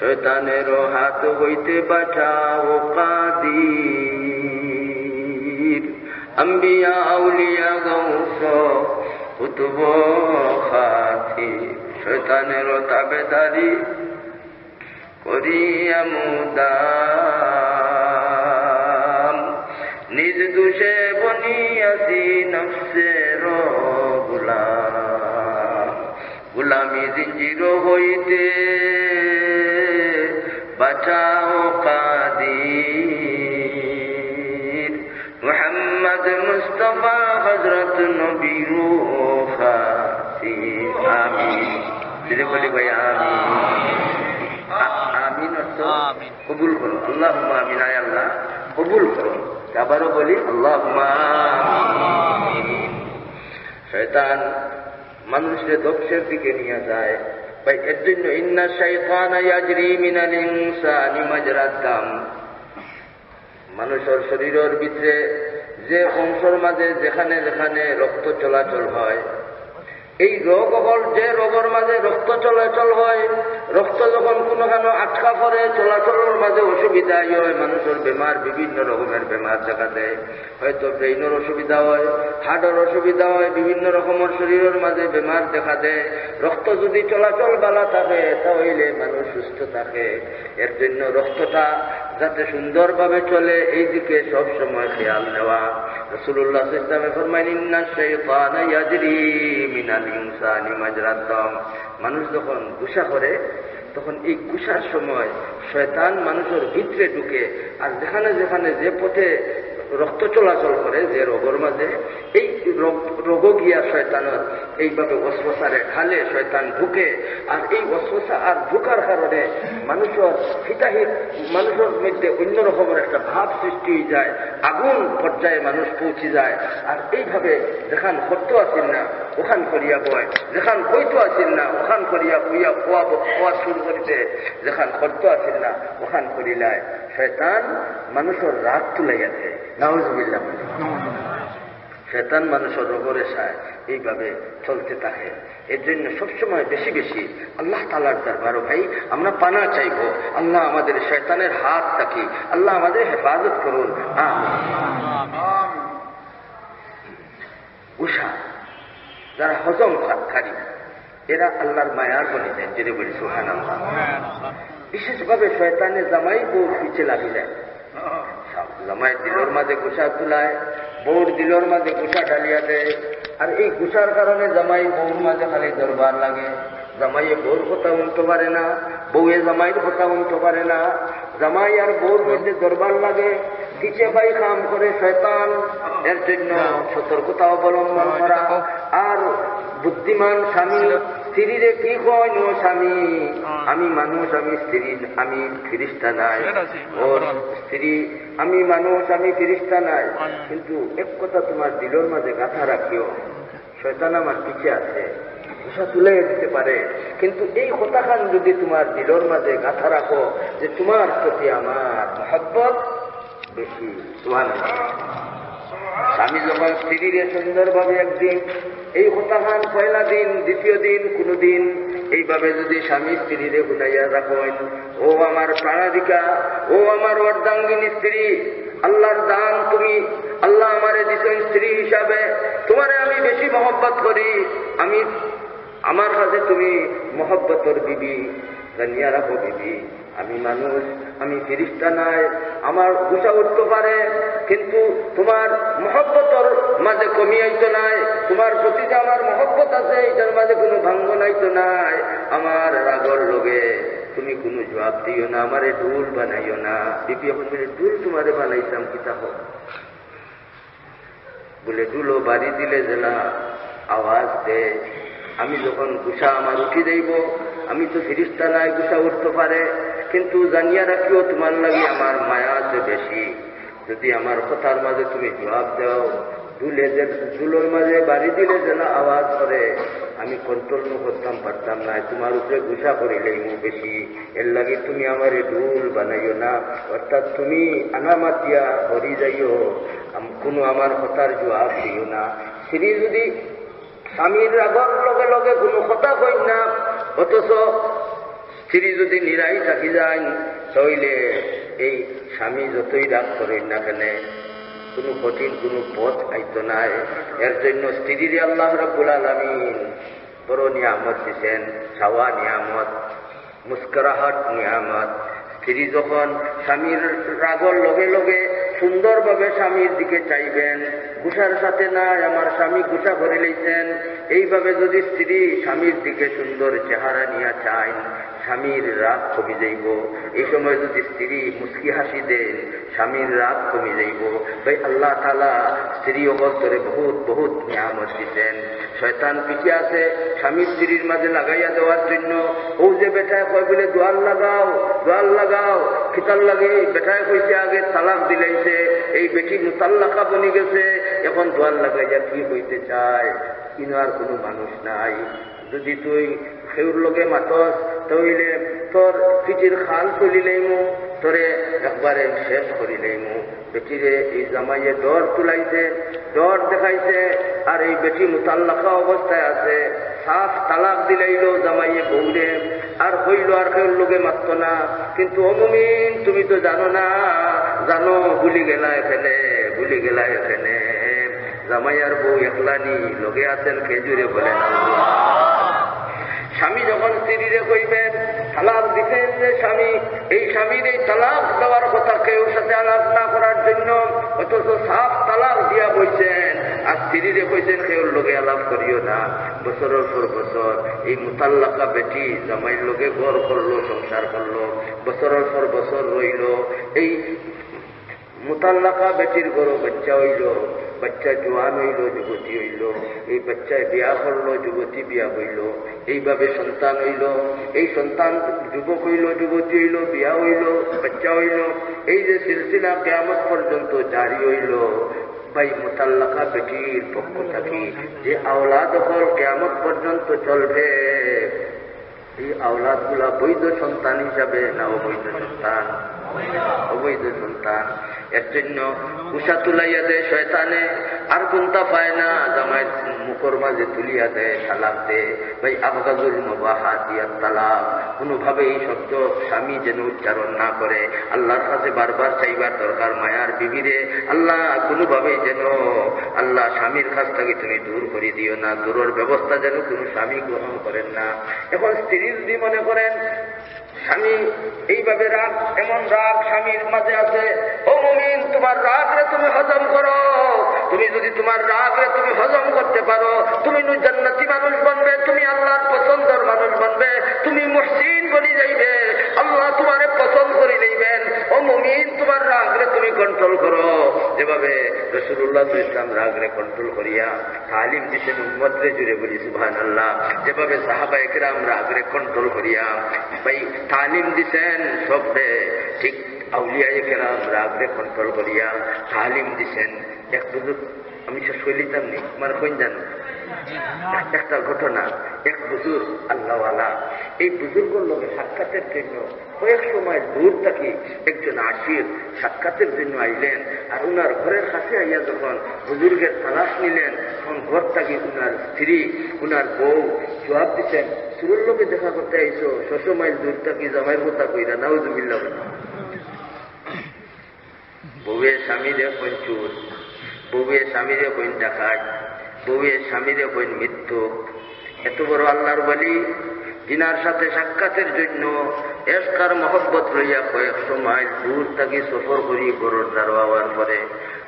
শয়তানের হাত হইতে বাঁচাও কাদির। আম্বিয়া আউলিয়া গাউস কুতুব খাতির। শয়তানের তাবেদারি করিয়া মুদাম। নিজ দোষে বনিয়াছি নফসের গোলাম। গোলামি জিঞ্জির হইতে বাঁচাও কাদির, মুহাম্মদ মুস্তাফা হযরত নবী ও খাসি। আমিন। জোরে বলি ভাই, আমিন। আ-, আমিন অর্থ আমিন। কবুল করো। আল্লাহুম্মা আমিন, আয় আল্লাহ, কবুল করো। আবারও বলি, আল্লাহুম্মা আমিন। শয়তান মানুষকে ধ্বংসের দিকে নিয়ে যায়। ভাই, এর জন্য ইন্না শাইতানা ইয়াজরি মিনাল ইনসানি মাজরাদ দাম। মানুষের শরীরের ভিতরে যে অংশের মাঝে যেখানে যেখানে রক্ত চলাচল হয়, এই রোগ হল যে রোগের মাঝে রক্ত চলাচল হয়, রক্ত যখন কোনোখানো আটকা পড়ে, চলাচলের মাঝে অসুবিধা হয়, মানুষের বেমার, বিভিন্ন রকমের বেমার দেখা দেয়। হয়তো ব্রেইনের অসুবিধা হয়, হার্টের অসুবিধা হয়, বিভিন্ন রকমের শরীরের মাঝে বেমার দেখা দেয়। রক্ত যদি চলাচল ভালা থাকে, তাহলে মানুষ সুস্থ থাকে। এর জন্য রক্তটা যাতে সুন্দরভাবে চলে, এই দিকে সব সময় খেয়াল নেওয়া। রাসূলুল্লাহ সাল্লাল্লাহু আলাইহি ওয়াসাল্লামে ফরমাইলেন, "ইন্না শাইতানা ইয়াজরি মিনাল ইনসানি মাজরাদ দাম।" মানুষ যখন গুসা করে, তখন এই গুসার সময় শয়তান মানুষের ভিতরে ঢুকে, আর যেখানে যেখানে যে পথে রক্ত চলাচল করে, যে রোগের মাঝে, এই রোগ, রোগ গিয়া শয়তানের এইভাবে ওয়াসওয়াসারে ঢালে, শয়তান ঢুকে। আর এই ওয়াসওয়াসা আর ঢুকার কারণে মানুষের হিতাহিত, মানুষের মধ্যে অন্য রকমের একটা ভাব সৃষ্টি হয়ে যায়, আগুন পর্যায়ে মানুষ পৌঁছে যায়। আর এইভাবে যেখান করতো আছিল না, ওখান করিয়া বয়, যেখান কইতো আছিল না, ওখান করিয়া কইয়া কোয়া, কোয়া শুরু করিতে, যেখান করতো আছিল না, ওখান করিলায়। শয়তান মানুষের রাগ তুলাইয়া দেয়। নাউজুবিল্লাহ। শয়তান মানুষের রোগরে চায়, এইভাবে চলতে থাকে। এর জন্য সবসময় বেশি বেশি আল্লাহ তাআলার দরবারও ভাই আমরা পানা চাইবো, আল্লাহ আমাদের শয়তানের হাত থাকি আল্লাহ আমাদের হেফাজত করুন। আমিন। গুসা, যারা হজম কারী, এরা আল্লাহর মায়ার বনি যায়, জোরে বলি সুবহানাল্লাহ। বিশেষভাবে শয়তানে জামাই বউর পিছে লাগি যায়। জামাই দিলর মাঝে গুসা তুলায়, বউর দিলর মাঝে গুসা ঢালিয়া দেয়। আর এই গুসার কারণে জামাই বউর মাঝে খালি দরবার লাগে। জামাইয়ে বউর কথা হুনতো পারে না, বউয়ে জামাইর কথা হুনতো পারে না। জামাই আর বউর মধ্যে দরবার লাগে, পিছে ভাই কাম করে শয়তান। এর জন্য সতর্কতা অবলম্বন করা। আর বুদ্ধিমান স্বামী স্ত্রীরে কি কয়, "ও স্বামী, আমি মানুষ, আমি স্ত্রী, আমি ফিরিস্তা নাই।" ও স্ত্রী, "আমি মানুষ, আমি ফিরিস্তা নাই।" কিন্তু এক কথা তোমার দিলর মাঝে গাঁথা রাখিও, শয়তান আমার পিছে আছে, গুসা তুলে দিতে পারে। কিন্তু এই কথাখান যদি তোমার দিলর মাঝে গাঁথা রাখো যে তোমার প্রতি আমার মহব্বত বেশি। সুবহানাল্লাহ। স্বামী যখন স্ত্রীরে সুন্দরভাবে একদিন এই কথাখান পয়লা দিন, দ্বিতীয় দিন, কোনো দিন এইভাবে যদি স্বামী স্ত্রীরে হুনাইয়া রাখেন, "ও আমার প্রাণাধিকা, ও আমার অর্ধাঙ্গিনী স্ত্রী, আল্লাহর দান তুমি, আল্লাহ আমারে দিছেন স্ত্রী হিসাবে, তোমারে আমি বেশি মহব্বত করি, আমি, আমার কাছে তুমি মহব্বতর বিবি, জানিয়া রাখো বিবি, আমি মানুষ, আমি ফিরিস্তা নাই, আমার গুসা উঠতে পারে, কিন্তু তোমার মহব্বতর মাঝে কমি আইতো নাই, তোমার প্রতি যে আমার মহব্বত আছে, এটার মাঝে কোনো ভাঙ্গন আইতো নাই। আমার রাগর লগে তুমি কোনো জবাব দিও না, আমারে ডুল বানাইও না।" বিবি এখন বলে, "ডুল তোমারে বানাইতাম, কিতা হোক?" বলে, "ডুলো বাড়ি দিলে যেলা আওয়াজ দে, আমি যখন গুসা আমার উঠি যাইব, আমি তো ফিরিস্তা নাই, গুসা উঠতে পারে, কিন্তু জানিয়া রাখিও, তোমার লাগি আমার মায়া আছে বেশি। যদি আমার কথার মাঝে তুমি জবাব দাও, ডুলে যে, ডুলোর মাঝে বাড়ি দিলে যেলা আওয়াজ করে, আমি কন্ট্রোল করতাম পারতাম না, তোমার উপরে গুসা করিলেই মু বেশি, এর লাগি তুমি আমারে ডুল বানাইও না, অর্থাৎ তুমি আনামাতিয়া হরি যাইও।" আম-, কোনো আমার কথার জবাব দিও না। স্ত্রী যদি স্বামীর রাগর লগে লগে কোনো কথা কইন না, অথচ স্ত্রী যদি নিরাই থাকি যায়, তাহলে এই স্বামী যতই রাগ করেন না কেন, কোনো কঠিন কোনো পথ আইতো নাই। এর জন্য স্ত্রীরে আল্লাহ রাব্বুল আলামিন বড় নিয়ামত দিছেন, চাওয়া নিয়ামত, মুস্কুরাহাট নিয়ামত। স্ত্রী যখন স্বামীর রাগর লগে লগে সুন্দরভাবে স্বামীর দিকে চাইবেন, গুসার সাথে না, আমার স্বামী গুসা করিলাইছেন। এইভাবে যদি স্ত্রী স্বামীর দিকে সুন্দর চেহারা নিয়া চাইন, স্বামীর রাগ কমি যাইব। এই সময় যদি স্ত্রী মুস্কি হাসি দেন, স্বামীর রাগ কমি যাইব। ভাই, আল্লাহ তাআলা স্ত্রী অকলতরে বহুত, বহুত নিয়ামত দিছেন। শয়তান পিছে আছে স্বামী স্ত্রীর মাঝে লাগাইয়া দেওয়ার জন্য। ও যে বেটায় কয় বলে, "দুয়ার লাগাও, দুয়ার লাগাও।" কিতার লাগি? বেটায় কইছে আগে তালাক দিলাইছে, এই বেটি মুতাল্লাকা বনি গেছে, এখন দুয়ার লাগাইয়া কি কইতে চায়? ইনো আর কোনো মানুষ নাই। যদি তুই কেউর লগে মাতস, তাইলে তোর পিঠির খাল তুলিলাইমু, তোরে একবারে শেষ করিলাইমু। বেটিরে এই জামাইয়ে ডর তুলাইছে, ডর দেখাইছে, আর এই বেটি মুতাল্লাকা অবস্থায় আছে। সাফ তালাক দিলাইলো জামাইয়ে বউরে, আর কইলো আর কেউর লগে মাততো না। কিন্তু ও মুমিন, তুমি তো জানো না, জানো, ভুলি গেলায় কেনে, ভুলি গেলায় কেনে। জামাই আর বউ একলা নি, লগে আছেন কে? জুরে বলেন আল্লাহ। স্বামী যখন স্ত্রীরে কইবেন, তালাক দিছেন যে স্বামী, এই স্বামীর এই তালাক দেওয়ার কথা কেউর সাথে আলাপ না করার জন্য, অথচ সাফ তালাক দিয়া বইছেন, আর স্ত্রীরে কইছেন কেউর লগে আলাপ করিও না। বছরর পর বছর এই মুতাল্লাকা বেটি জামাইর লগে ঘর করলো, সংসার করলো, বছরর পর বছর রইলো। এই মুতাল্লাকা বেটির ঘরো বাচ্চা অইলো, বাচ্চা জোয়ান অইলো, যুবতী অইলো, এই বাচ্চায় বিয়া করলো, যুবতী বিয়া বইলো, এইভাবে সন্তান অইলো, এই সন্তান যুবক অইলো, যুবতী অইলো, বিয়া অইলো, বাচ্চা অইলো, এই যে সিলসিলা কিয়ামত পর্যন্ত জারি অইলো। ভাই, মুতাল্লাকা বেটির পক্ষ থাকি যে আওলাদ অকল কিয়ামত পর্যন্ত চলবে, এই আওলাদগুলা বৈধ সন্তান হিসাবে না অবৈধ সন্তান? অবৈধ সন্তান। এর জন্য গুসা তুলাইয়া দেয় শয়তানে, আর কুন্তা পায় না, জামাইর মুখর মাঝে তুলিয়া দেয়, তালাক দেয়। ভাই, আবগাজুল মুবাহাতি আত তালাক, কোনোভাবে এই শব্দ স্বামী যেন উচ্চারণ না করে। আল্লাহর কাছে বারবার চাইবার দরকার, মায়ার বিবিরে, আল্লাহ, কোনোভাবেই যেন, আল্লাহ, স্বামীর কাছ থাকি তুমি দূর করি দিও না, দূরর ব্যবস্থা যেন কোনো স্বামী গ্রহণ করেন না। এখন স্ত্রী যদি মনে করেন স্বামী এইভাবে রাগ, এমন রাগ স্বামীর মাঝে আছে, ও মুমিন, তোমার রাগরে তুমি হজম করো। তুমি যদি তোমার রাগরে তুমি হজম করতে পারো, তুমি নু জান্নাতি মানুষ বনবে, তুমি আল্লাহর পছন্দর মানুষ বনবে, তুমি মুহসিন বনি যাইবে, আল্লাহ তোমারে পছন্দ করি লইবেন। ও মুমিন, তোমার রাগরে তুমি কন্ট্রোল করো, যেভাবে রাসূলুল্লাহ সাল্লাল্লাহু আলাইহি ওয়াসাল্লাম রাগরে কন্ট্রোল করিয়া তালিম দিছেন উম্মতরে। জুরে বলি সুবহানাল্লাহ। যেভাবে সাহাবায়ে কেরাম রাগরে কন্ট্রোল করিয়া, ভাই, তালিম দিছেন সবরে, ঠিক আউলিয়ায়ে কেরাম রাগরে কন্ট্রোল করিয়া তালিম দিছেন। এক বুজুর্গ, আমি শেষ করি দিতাম নি, আমার কইন জানো? একটা ঘটনা, এক বুজুর্গ আল্লাহওয়ালা, এই বুজুর্গর লগে সাক্ষাতের জন্য কয়েকশো মাইল দূর থাকি একজন আশিক সাক্ষাতের জন্য আইলেন। আর উনার ঘরের কাছে আইয়া যখন বুজুর্গের তালাশ নিলেন, তখন ঘর থাকি উনার স্ত্রী, উনার বউ জবাব দিছেন, "চুরর লগে দেখা করতে আইছো, ছয়শো মাইল দূর থাকি জামাইর কথা কইরা।" নাউজুবিল্লাহ বলেন। বউয়ে স্বামীরে কইন চুর, বউয়ে স্বামীরে কইন ডাকাত, বউয়ে স্বামীরে কইন মিথ্যুক। এত বড় আল্লাহর ওলি, জিনার সাথে সাক্ষাতের জন্য এশক আর মহব্বত লইয়া কয়েকশো মাইল দূর থাকি সফর করি ঘরর দ্বারো আওয়ার পরে,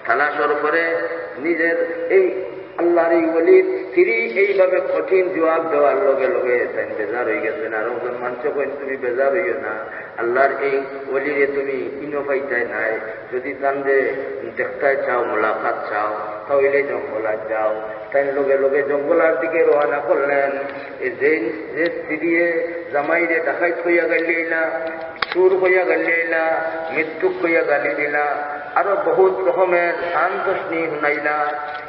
তালাশর পরে নিজের এই আল্লাহর এই ওলির স্ত্রী এইভাবে কঠিন জবাব দেওয়ার লগে লগে তাইন বেজার অই গেছেন। আর একজন মানষে কইন, "তুমি বেজার অইও না, আল্লাহর এই ওলিরে তুমি ইনো পাইতায় নায়, যদি তানরে দেখতায় চাও, মোলাকাত চাও, তা অইলে জঙ্গলাত যাও।" তাইন লগে লগে জঙ্গলার দিকে রওয়ানা করলেন। এই যে, যে স্ত্রীয়ে জামাইরে ডাকাইত কইয়া গালি দিলা, চুর কইয়া গালি দিলা, মিথ্যুক কইয়া গালি দিলা, আরো বহুত রকমের শান তশনি হুনাইলা,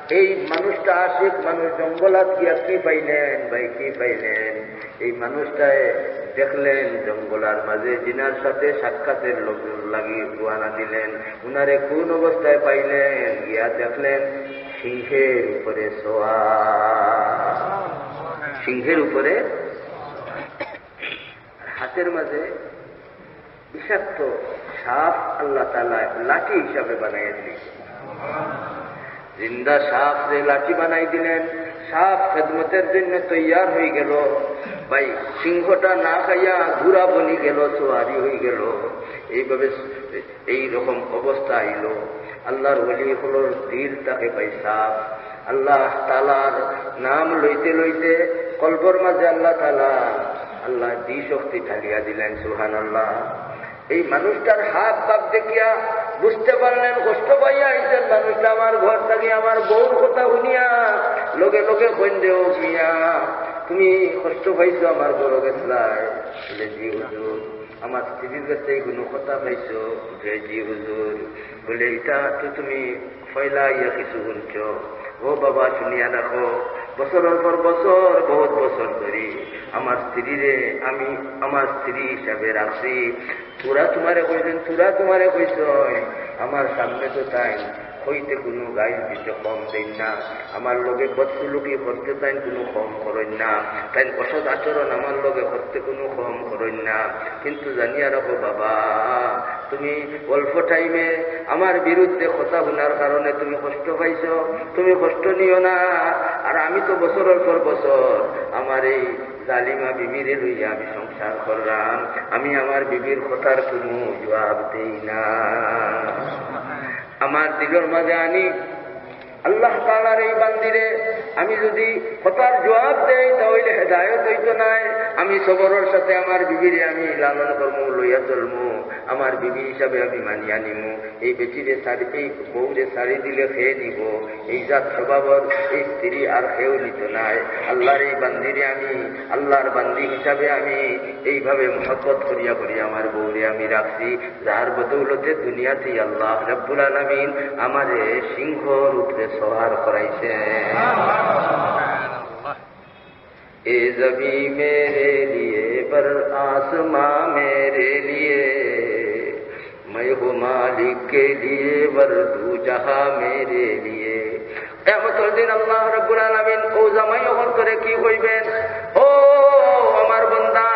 এই মানুষটা আশিক মানুষ জঙ্গলাত গিয়া কি পাইলেন, ভাই, কি পাইলেন? এই মানুষটায় দেখলেন জঙ্গলার মাঝে জিনার সাথে সাক্ষাতের লোক লাগি রওয়ানা দিলেন। উনারে কোন অবস্থায় পাইলেন? গিয়া দেখলেন সিংহের উপরে শোয়া, সিংহের উপরে। হাতের মাঝে বিষাক্ত সাপ আল্লাহ তাআলা লাঠি হিসাবে বানাইয়া দিলেন। জিন্দা সাপরে লাঠি বানাই দিলেন। সাপ খেদমতের জন্য তৈয়ার হয়ে গেল। ভাই, সিংহটা না খাইয়া ঘোড়া বনি গেল, সওয়ারি হয়ে গেল। এইভাবে এই রকম অবস্থা আইল। আল্লাহর ওলি অকলর দিল থাকে ভাই সাফ। আল্লাহ তাআলার নাম লইতে লইতে কলবর মাঝে আল্লাহ তাআলা, আল্লাহ দি শক্তি ঢালিয়া দিলেন। সুবহানাল্লাহ। এই মানুষটার হাব ভাব দেখিয়া বুঝতে পারলেন, কষ্ট পাইয়া আইছেন মানুষটা। আমার ঘর থাকি আমার বউর কথা শুনিয়া লগে লগে কইন দে, "ও মিয়া, তুমি কষ্ট পাইছো, আমার ঘরো গেছলায়?" বলে, "জি হুজুর।" "আমার স্ত্রীর গেছে কুনু কথা পাইছো?" বলে, "জি হুজুর।" বলে, "ইটা তো তুমি পয়লা আইয়া কিছু হুনছো। ও বাবা, শুনিয়া রাখো, বছরর পর বছর, বহুত বছর ধরি আমার স্ত্রীরে আমি আমার স্ত্রী হিসাবে রাখছি। তোরা তোমারে কইছইন, তোরা তোমারে কইছইন, আমার সামনে তো তাইন কইতে কুনু গাইল দিতে কম দেইন না, আমার লগে বদসুলুকি করতে তাইন কুনু কম করইন না, তাইন অসৎ আচরণ আমার লগে করতে কুনু কম করইন না। কিন্তু জানিয়া রাখো বাবা, তুমি অল্প টাইমে আমার বিরুদ্ধে কথা হুনার কারণে তুমি কষ্ট পাইছো, তুমি কষ্ট নিও না। আর আমি তো বছরর পর বছর আমার এই জালিমা বিবিরে লইয়া আমি সংসার করলাম, আমি আমার বিবির কথার কুনু জবাব দেই না।" আমার দিলর মাঝে আনি আল্লাহ তাআলার এই বান্দিরে আমি যদি কথার জবাব দেই, তা অইলে হেদায়েত অইতো নায়। আমি সবরর সাথে আমার বিবিরে আমি লালন করমু, লইয়া চলমু, আমার বিবি হিসাবে আমি মানিয়া নিমু। এই বেটিরে ছাড়ি, এই বউরে ছাড়ি দিলে কে নিবো? এই জাত স্বভাবর এই স্ত্রী আর কেউ নিতো নায়। আল্লাহর এই বান্দিরে আমি, আল্লাহর বান্দি হিসাবে আমি এইভাবে মহব্বত করিয়া করিয়া আমার বউরে আমি রাখছি, যার বদৌলতে দুনিয়াতেই আল্লাহ রাব্বুল আলামিন আমারে সিংহর উপরে সওয়ার করাইছে। اے زمین میرے لیے، پر آسماں میرے لیے، میں ہوں مالک کے لیے، پر دو جہاں میرے لیے۔ কিয়ামতর দিন আল্লাহ রাব্বুল আলামিন ও জামাই অকলরে কি কইবেন? "ও আমার বান্দা,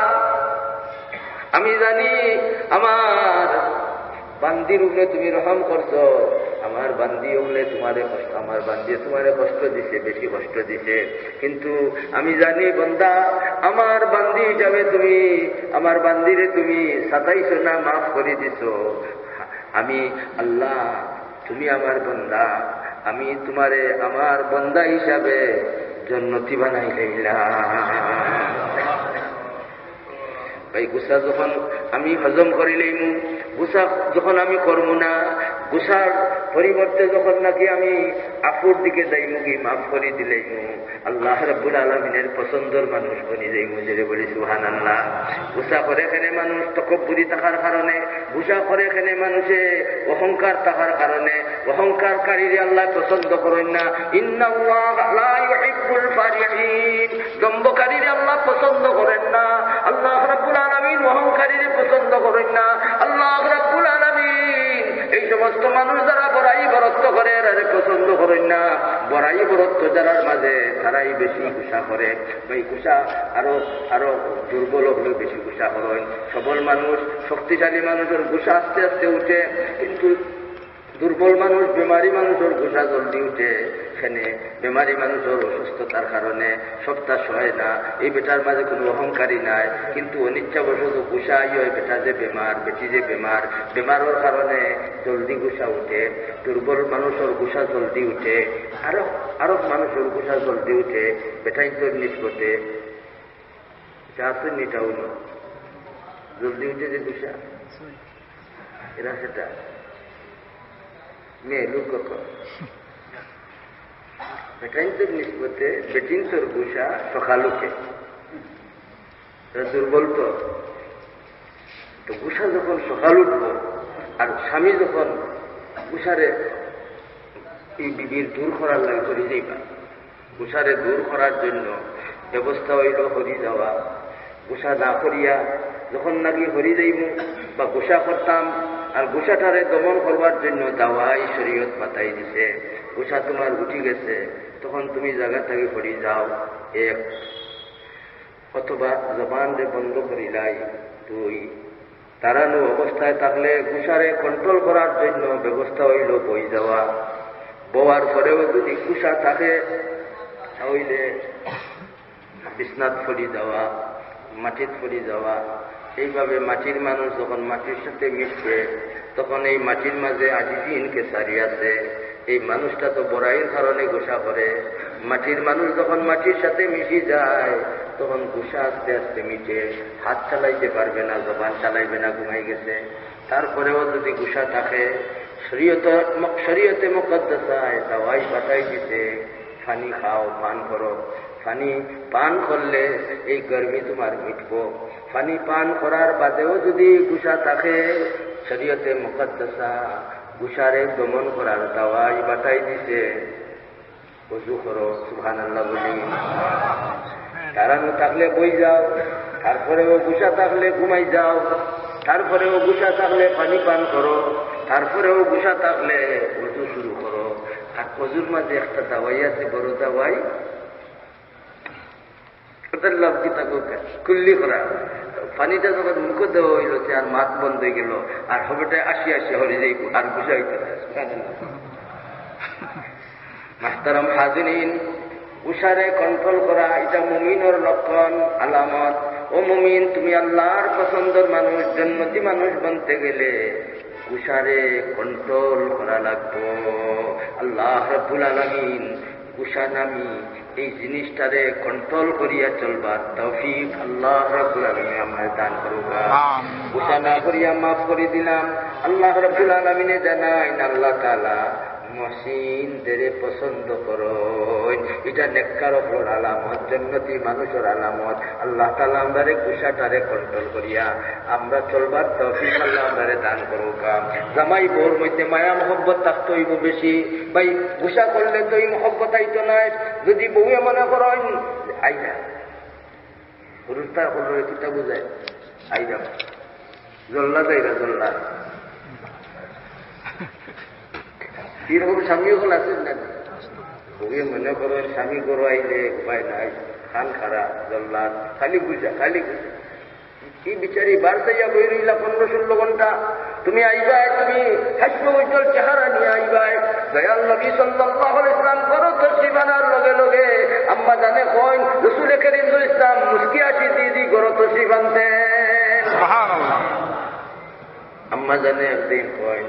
আমি জানি আমার বান্দির উপরে তুমি রহম করছো, আমার বান্দি অকলে তোমারে কষ্ট, আমার বান্দিয়ে তোমারে কষ্ট দিছে, বেশি কষ্ট দিছে, কিন্তু আমি জানি বান্দা, আমার বান্দি হিসাবে তুমি আমার বান্দিরে তুমি সাতাইছো না, মাফ করি দিছো। আমি আল্লাহ, তুমি আমার বান্দা, আমি তোমারে আমার বান্দা হিসাবে জন্নতি বানাই লইলাম।" ভাই, গুসা যখন আমি হজম করি লইমু, গুসা যখন আমি করমু না, গুসার পরিবর্তে যখন নাকি আমি আফুর দিকে যাইমু, কি মাফ করি দিলাইমু, আল্লাহ রাব্বুল আলামিনের পছন্দর মানুষ বনি যাইমু। জোরে বলি সুবহানাল্লাহ। গুসা করে কেনে মানুষ? তকব্বুরি থাকার কারণে। গুসা করে কেনে মানুষে? অহংকার থাকার কারণে। অহংকারকারীরে আল্লাহ পছন্দ করেন না। ইন্নাল্লাহা লা ইউহিব্বুল ফারিহিন। দম্ভকারীরে আল্লাহ পছন্দ করেন না। আল্লাহ রাব্বুল আলামিন অহংকারীরে পছন্দ করেন না। আল্লাহ রাব্বুল আলামিন এই সমস্ত মানুষ যারা বড়াই বড়ত্ব করে, এরারে পছন্দ করেন না। বড়াই বড়ত্ব যারার মাঝে, তারাই বেশি গুসা করে। ভাই, গুসা আরো, আরো দুর্বল অকলে বেশি গুসা করেন। সবল মানুষ, শক্তিশালী মানুষর গুসা আস্তে আস্তে উঠে, কিন্তু দুর্বল মানুষ, বেমারি মানুষর গুসা জলদি উঠে। কেনে? বেমারি মানুষর অসুস্থতার কারণে সবতা সয় না। এই বেটার মাঝে কুনু অহংকারী নাই, কিন্তু অনিচ্ছাবশত গুসা আইয়া এই বেটা যে বেমার, বেটি যে বেমার, বেমারর কারণে জলদি গুসা উঠে। দুর্বল মানুষর গুসা জলদি উঠে, আরো, আরো মানুষর গুসা জলদি উঠে। বেটাইন্তর নিসবতে যা আছে নিটাও না, জলদি উঠে যে গুসা, এরা সেটা মেয়ে লোক কখন। বেটাইন্তর নিসবতে বেটিন্তর গুসা সকাল উঠে। এরা দুর্বল তো। তো গুসা যখন সকাল উঠবো, আর স্বামী যখন গুসারে এই বিবির দূর করার লাগি করি যাইবা, গুসারে দূর করার জন্য ব্যবস্থা অইলো হরি যাওয়া। গুসা না করিয়া যখন নাকি হরি যাইমু বা গুসা করতাম, আর গুসাটারে দমন করবার জন্য দাওয়াই শরীয়ত বাতাই দিছে, গুসা তোমার উঠি গেছে, তখন তুমি জাগা থাকি হরি যাও, এক। অথবা জবানরে বন্ধ করিলাই, দুই। দাঁড়ানো অবস্থায় থাকলে গুসারে control করার জন্য ব্যবস্থা অইলো বই যাওয়া। বওয়ার পরেও যদি গুসা থাকে, তা অইলে বিছনাত পড়ি যাওয়া। মাটিত পড়ি যাওয়া। এইভাবে মাটির মানুষ যখন মাটির সাথে মিশবে, তখন এই মাটির মাঝে আজিজি ইনকিসারি আছে। এই মানুষটা তো বড়াইর কারণে গুসা করে। মাটির মানুষ যখন মাটির সাথে মিশি যায়, তখন গুসা আস্তে আস্তে মিটে। হাত চালাইতে পারবে না, জবান চালাইবে না, ঘুমাই গেছে। তারপরেও যদি গুসা থাকে, শরীয়ত, শরীয়তে মুকদ্দাসায় দাওয়াই বাতাই দিছে, পানি খাও, পান করো। পানি পান করলে এই গরমি তোমার মিটবো। পানি পান করার বাদেও যদি গুসা থাকে, শরীয়তে মুকদ্দাসা গুসারে দমন করার দাওয়াই বাতাই দিছে। অজু করো, সুবহানাল্লাহ বলি। দাঁড়ানো থাকলে বই যাও, তারপরেও গুসা থাকলে ঘুমাই যাও, তারপরেও গুসা থাকলে পানি পান করো, তারপরেও গুসা থাকলে অজু শুরু করো। আর অজুর মাঝে একটা দাওয়াই আছে, বড় দাওয়াই। ওটার লাভ কি থাকো? কুল্লি করা। পানিটা যখন মুখে দেওয়া হইল, সে আর মাত বন্ধ হয়ে গেল, আর হবেটা আসি আসি হয়ে যাইব, আর গুসা হইতো না। মাহতারাম হাজিরিন, গুসারে কন্ট্রোল করা, এটা মুমিনর লক্ষণ, আলামত। ও মুমিন, তুমি আল্লাহর পছন্দর মানুষ, জন্নতি মানুষ বনতে গেলে গুসারে কন্ট্রোল করা লাগবো। আল্লাহ রাব্বুল আলামিন গুসা নামি এই জিনিসটারে কন্ট্রোল করিয়া চলবার তৌফিক আল্লাহ রাব্বুল আলামিন আমারে দান করুক। আমিন। গুসা না করিয়া মাফ করে দিলাম। আল্লাহ রাব্বুল আলামিনে জানাইন, আল্লাহ তাআলা মুহসিনদেরে পছন্দ করইন। এটা নেককার অকলর আলামত, জন্নতি মানুষর আলামত। আল্লাহ তাআলা আমরারে গুসাটারে কন্ট্রোল করিয়া আমরা চলবার তৌফিক আল্লাহ আমরারে দান করুক। জামাই বউর মধ্যে মায়া মহব্বত থাকতে হইব বেশি। ভাই, গুসা করলে তো এই মহব্বত আইতো নায়। যদি বউয়ে মনে করইন, আইরা, পুরুষটা করলে কিতা বুঝায়, আইরা, জল্লাদ আইরা, জল্লাদ। এরকম স্বামী অকল আছে না? বউয়ে মনে করইন স্বামী ঘরো আইলে উপায় নাই, কান খাড়া, জল্লাদ, খালি গুসা, খালি গুসা। কি বিচারি বার চাইয়া বই রইলা পনেরো ষোলো ঘন্টা। তুমি আইবায়, তুমি হাস্য উজ্জ্বল চেহারা নিয়া আইবায়। দয়াল নবী সাল্লাল্লাহু আলাইহি ওয়াসাল্লাম ঘরো তশরিফ আনার লগে লগে আম্মা জানে কইন, রসুল করিম সাল্লাল্লাহু আলাইহি ওয়াসাল্লাম মুস্কি হাসি দি দি ঘরো তশরিফ আনতেন। সুবহানাল্লাহ। আম্মা জানে একদিন কইন,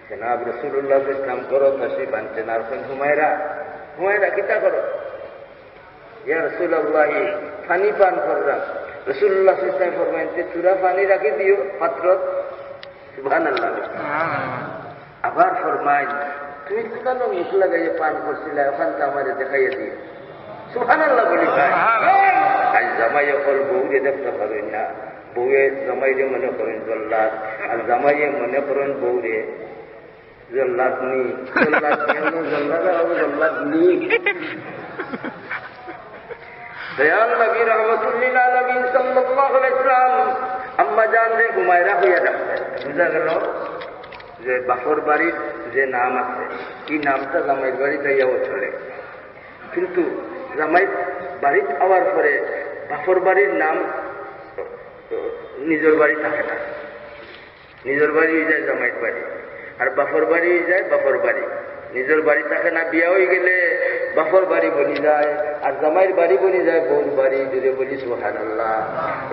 জনাব রাসূলুল্লাহ সাল্লাল্লাহু আলাইহি ওয়াসাল্লাম ঘরো তশরিফ আনছেন, আর কইন, হুমায়রা, হুমায়রা, কিতা করো? ইয়া রাসূলুল্লাহ, পানি পান কররাম। রাসূলুল্লাহ সাল্লাল্লাহু আলাইহি ওয়াসাল্লাম ফরমাইন, তে থুড়া পানি রাখি দিও পাত্রত। সুবহানাল্লাহ। আবার ফরমাইন, তুমি কোথানো মুখ লাগাইয়া পান করছিলা, ওখানটা আমারে দেখাইয়া দিও। সুবহানাল্লাহ বলি ভাই। আজ জামাই অকল বউরে দেখতে পারইন না, বউয়ে জামাইরে মনে করইন জল্লাদ, আর জামাইয়ে মনে করইন বউরে জল্লাদ নি, জল্লাদ নি, আমরা জল্লাদ আর আমরা জল্লাদ নি। দয়াল নবী রহমতুল্লিল আলামিন সাল্লাল্লাহু আলাইহি ওয়াসাল্লাম আম্মা জানরে হুমায়রা কইয়া ডাকতেন। বুঝা গেল যে বাপর বাড়ির যে নাম আছে, এই নামটা জামাইর বাড়িত আইয়াও চলে, কিন্তু জামাইর বাড়িত আওয়ার পরে বাপর বাড়ির নাম নিজর বাড়ি থাকে না। নিজর বাড়ি অই যায় জামাইর বাড়ি, আর বাপর বাড়ি অই যায় বাপর বাড়ি। নিজর বাড়ি থাকে না, বিয়া অই গেলে বাপর বাড়ি বনি যায়, আর জামাইর বাড়ি বনি যায় বউর বাড়ি। জোরে বলি সুবহানাল্লাহ।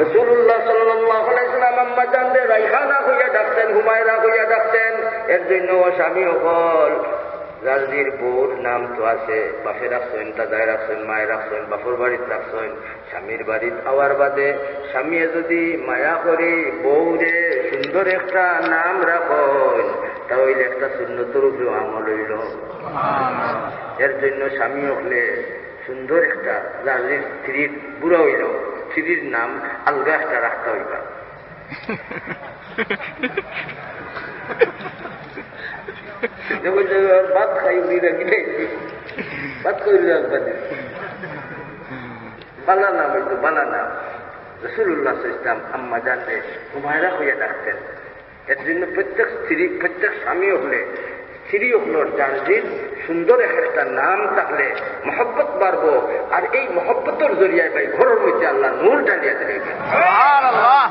রাসূলুল্লাহ সাল্লাল্লাহু আলাইহি ওয়াসাল্লাম আম্মা জানরে রাইহানা কইয়া ডাকতেন, হুমায়রা কইয়া ডাকতেন। এর জন্য ও স্বামী অকল, যার যির বউর নাম তো আছে, বাপে রাখছইন, দাদায় রাখছইন, মায়ে রাখছইন, বাপর বাড়িত রাখছইন, স্বামীর বাড়িত আওয়ার বাদে স্বামীয়ে যদি মায়া করি বউরে সুন্দর একটা নাম রাখইন, তা অইলে একটা সুন্নতর উপরে আমল অইল। এর জন্য স্বামী অকলে সুন্দর একটা, যার যির স্ত্রীর বুড়া অইল, স্ত্রীর নাম আলগা একটা রাখতা অইবা। যেমন যে ওর ভাত খাই, উনি রাখি নাই। ভাত খাই, উনি রাখবেন। বালা নাম অইতো, বালা নাম। রাসূলুল্লাহ সাল্লাল্লাহু আলাইহি ওয়াসাল্লাম আম্মা জানরে হুমায়রা কইয়া ডাকতেন। এর জন্য প্রত্যেক স্ত্রী, প্রত্যেক স্বামী অকলে, স্ত্রী অকলর যার যির সুন্দর এক একটা নাম থাকলে মহব্বত বাড়বো, আর এই মহব্বতর জরিয়ায় ভাই ঘরর মধ্যে আল্লাহ নূর ঢালিয়া দিবে। সুবহানাল্লাহ।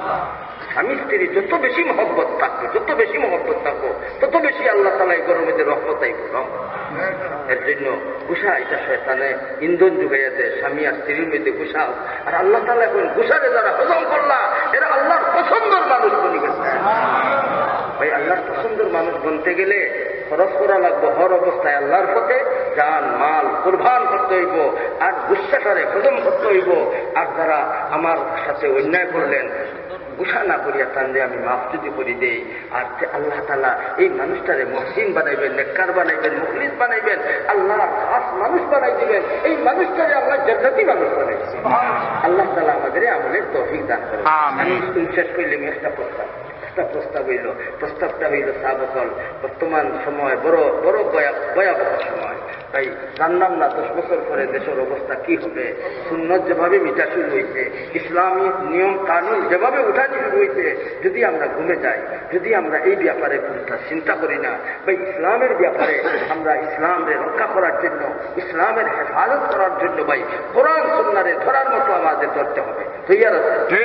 স্বামী স্ত্রী যত বেশি মহব্বত থাকবো, যত বেশি মহব্বত থাকবো, তত বেশি আল্লাহ তাআলা এই ঘরর মধ্যে রহমত আইব, রহমত। এর জন্য গুসা, এটা শয়তানে ইন্ধন যোগাইয়া দেয়। স্বামী আর স্ত্রীর মধ্যে গুসা, আর আল্লাহ তাআলা এখন গুসারে যারা হজম করলা, এরা আল্লাহর পছন্দর মানুষ বনি গেছে। ভাই, আল্লাহর পছন্দর মানুষ বনতে গেলে খরচ করা লাগবো হর অবস্থায় আল্লাহর পথে, জান মাল কুরবান করতে হইব, আর গুসাটারে হজম করতে হইব। আর যারা আমার সাথে অন্যায় করলেন, গুসা না করিয়া তানরে আমি মাফ যদি করি দেই, আর তে আল্লাহ তাআলা এই মানুষটারে মুহসিন বানাইবেন, নেককার বানাইবেন, মুখলিস বানাইবেন, আল্লাহর খাস মানুষ বানাই দিবেন। এই মানুষটারে আল্লাহ জান্নাতি মানুষ বানাইবেন। আল্লাহ তাআলা আমাদের আমলের তৌফিক দান করুন। আমিন। আমি শেষ করলাম একটা প্রস্তাব, একটা প্রস্তাব হইল, প্রস্তাবটা হইল, সাব অকল, বর্তমান সময় বড় বড় ভয়া-, ভয়াবহ সময়। তাই জানলাম না দশ বছর পরে দেশের অবস্থা কি হবে। সুন্নত যেভাবে মিটা শুরু হয়েছে, ইসলামী নিয়ম কানুন যেভাবে উঠানি শুরু হয়েছে, যদি আমরা ঘুমে যাই, যদি আমরা এই ব্যাপারে কোনটা চিন্তা করি না, ভাই, ইসলামের ব্যাপারে আমরা ইসলামরে রক্ষা করার জন্য, ইসলামের হেফাজত করার জন্য, ভাই, কোরআন সুন্নারে ধরার মতো আমাদের ধরতে হবে। তৈয়ার আছে?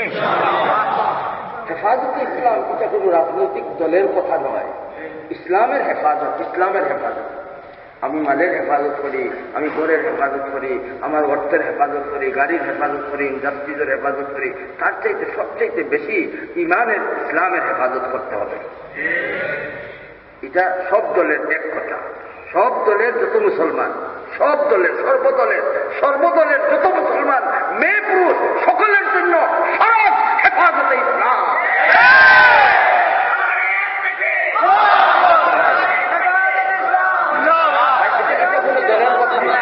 হেফাজতে ইসলাম এটা কোনো রাজনৈতিক দলের কথা নয়, ইসলামের হেফাজত, ইসলামের হেফাজত। আমি মালের হেফাজত করি, আমি ঘরের হেফাজত করি, আমার অর্থের হেফাজত করি, গাড়ির হেফাজত করি, ইন্ডাস্ট্রিজের হেফাজত করি, তার চাইতে সবচাইতে বেশি ইমানের, ইসলামের হেফাজত করতে হবে। এটা সব দলের এক কথা, সব দলের যত মুসলমান, সব দলের, সর্বদলের, সর্বদলের যত মুসলমান, মেয়ে পুরুষ সকলের জন্য ফরজ হেফাজতে ইসলাম। এটা কোনো দলের কথা না,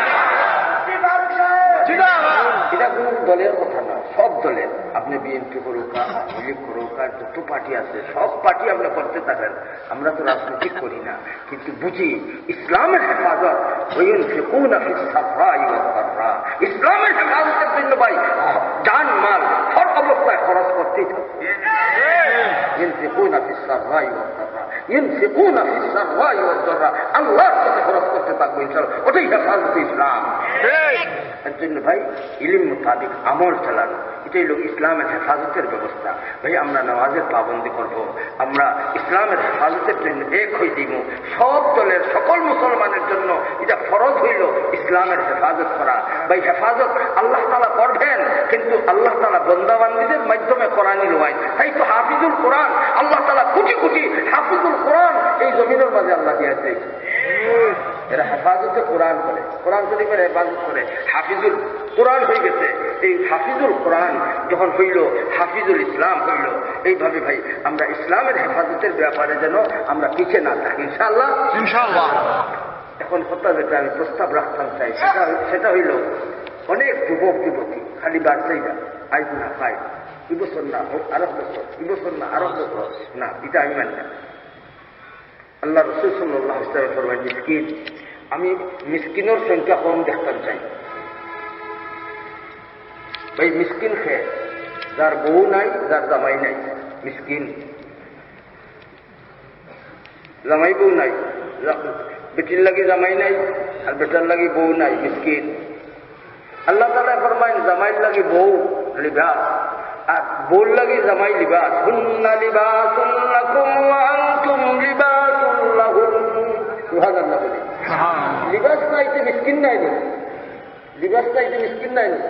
এটা কোনো দলের কথা না, সব দলের। আপনি বিএনপি করুক, আওয়ামী লীগ করুক, আর যত পার্টি আছে, সব পার্টি আপনি করতে থাকেন। আমরা তো রাজনীতি করি না, কিন্তু বুঝি ইসলামের হেফাজত। ওয়ায়ুনফিকুনা ফিস সাররাই ওয়াদ দাররা। ইসলামের হেফাজতের জন্য, ভাই, জান মাল হর অবস্থায় খরচ করতেই থাকবে। ইউনফিকুনা ফিস সাররাই ওয়াদ দাররা, ইউনফিকুনা ফিস সাররাই ওয়াদ দাররা। আল্লাহর পথে খরচ করতে থাকবো ইনশাআল্লাহ, ওটাই হেফাজতে ইসলাম। এর জন্য, ভাই, ইলম মোতাবেক আমল চালানো, এটাই হলো ইসলামের হেফাজতের ব্যবস্থা। ভাই, আমরা নামাজের পাবন্দি করব, আমরা ইসলামের হেফাজতের জন্য এক হয়ে দিব। সব দলের সকল মুসলমানের জন্য এটা ফরজ হইল ইসলামের হেফাজত করা। ভাই, হেফাজত আল্লাহ তাআলা করবেন, কিন্তু আল্লাহ তাআলা বন্দাবান্দিদের মাধ্যমে করানি লওয়াইন। তাই তো হাফিজুল কোরআন, আল্লাহ তাআলা কোটি কোটি হাফিজুল কোরআন এই জমিনের মাঝে আল্লাহ দিয়েছে। এরা হেফাজতে কোরআন করে, কোরআন শরীফের হেফাজত করে, হাফিজুল কোরআন হয়ে গেছে। এই হাফিজুল কোরআন যখন হইল, হাফিজুল ইসলাম হইল, এইভাবে, ভাই, আমরা ইসলামের হেফাজতের ব্যাপারে যেন আমরা পিছে না থাকি, ইনশাআল্লাহ। ইনশাআল্লাহ। এখন কথা যেটা আমি প্রস্তাব রাখতাম চাই, সেটা, সেটা হইল, অনেক যুবক যুবতী খালি বাড়ছেই না, আইজ না, ভাই, এই বছর না, হোক আরো বছর, এই বছর না, আরো বছর না, এটা আমি মানি না। আল্লাহ রসুল সাল্লাল্লাহু আলাইহি ওয়াসাল্লাম ফরমায়, মিসকিন, আমি মিসকিনের সংখ্যা কম দেখতাম চাই। ভাই, মিসকিন খে, যার বউ নাই, যার জামাই নাই, মিসকিন। জামাই বউ নাই, জা-, বেটির লাগি জামাই নাই, আর বেটার লাগি বউ নাই, মিসকিন। আল্লাহ তাআলা ফরমাইন, জামাইর লাগি বউ লিবাস, আর বউর লাগি জামাই লিবাস। হুন্না লিবাসুল লাকুম ওয়া আনতুম লিবাসুল লাহুন। সুবহানাল্লাহ বলি। লিবাস নাই তো মিসকিন নাই নি? লিবাস নাই তো মিসকিন নাই নি?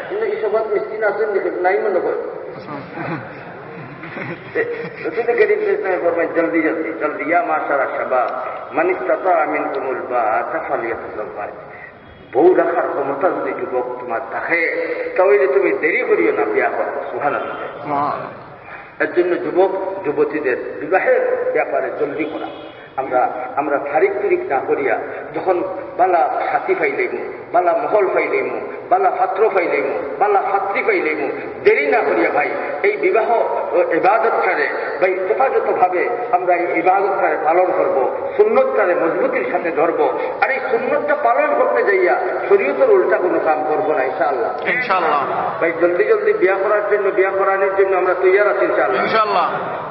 কিন্তু এই সমাজ মিসকিন আছেন দেখে নাই মনে করে। রসুল করিম সাল্লাল্লাহু আলাইহি ওয়াসাল্লাম ফরমায়, জলদি, জলদি, জলদি, ইয়া মাশারা শাবাব, মান ইস্তাতা মিনকুমুল বাআতা ফালইয়াতাজাওয়াজ। বউ রাখার ক্ষমতা যদি যুবক তোমার থাকে, তাহলে তুমি দেরি করিও না বিয়া করো। সুবহানাল্লাহ। এর জন্য যুবক যুবতীদের বিবাহের ব্যাপারে জলদি করা। আমরা, আমরা তারিখ তুরিখ না করিয়া যখন বালা সাথী পাইলেইমু, বালা মহল পাইলেইমু, বালা পাত্র পাইলেইমু, বালা পাত্রী পাইলেইমু, দেরি না করিয়া ভাই, এই বিবাহ ও ইবাদতটারে ভাই যথাযথভাবে আমরা এই ইবাদতটারে পালন করব, সুন্নতটারে মজবুতির সাথে ধরব। আর এই সুন্নতটা পালন করতে যাইয়া শরীয়তের উল্টা কোনো কাম করব না, ইনশাআল্লাহ। ইনশাআল্লাহ। ভাই, জলদি জলদি বিয়া করার জন্য, বিয়া করানোর জন্য আমরা তৈয়ার আছি, ইনশাআল্লাহ। ইনশাআল্লাহ।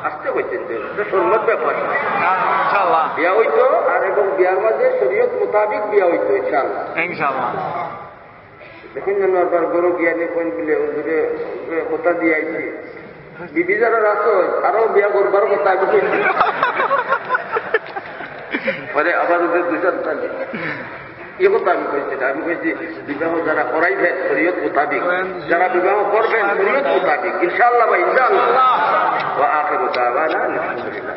আসতে হইতেন তো, এটা সুন্নত ব্যাপার। ইনশাআল্লাহ। বিয়া হইতো, আর এবং বিয়ার মাঝে শরীয়ত মোতাবেক বিয়া হইতো, ইনশাআল্লাহ। ইনশাআল্লাহ। দেখেন যেন আবার গরু গিয়া নিয়ে কোন বিলে হুজুরে, হুজুরে কথা দিয়ে আইছি। বিবি যারা রাখো, তারাও বিয়া করবার কথা আমি কইছি। মানে, আমার ওদের দুজন থাকে। এ কথা আমি কইছি না, আমি কইছি বিবাহ যারা করাইবেন শরীয়ত মোতাবিক, যারা বিবাহ করবেন শরীয়ত মোতাবিক, ইনশাআল্লাহ বা ইনশাআল্লাহ। ওয়া আখিরু দাওয়ানা আলহামদুলিল্লাহ।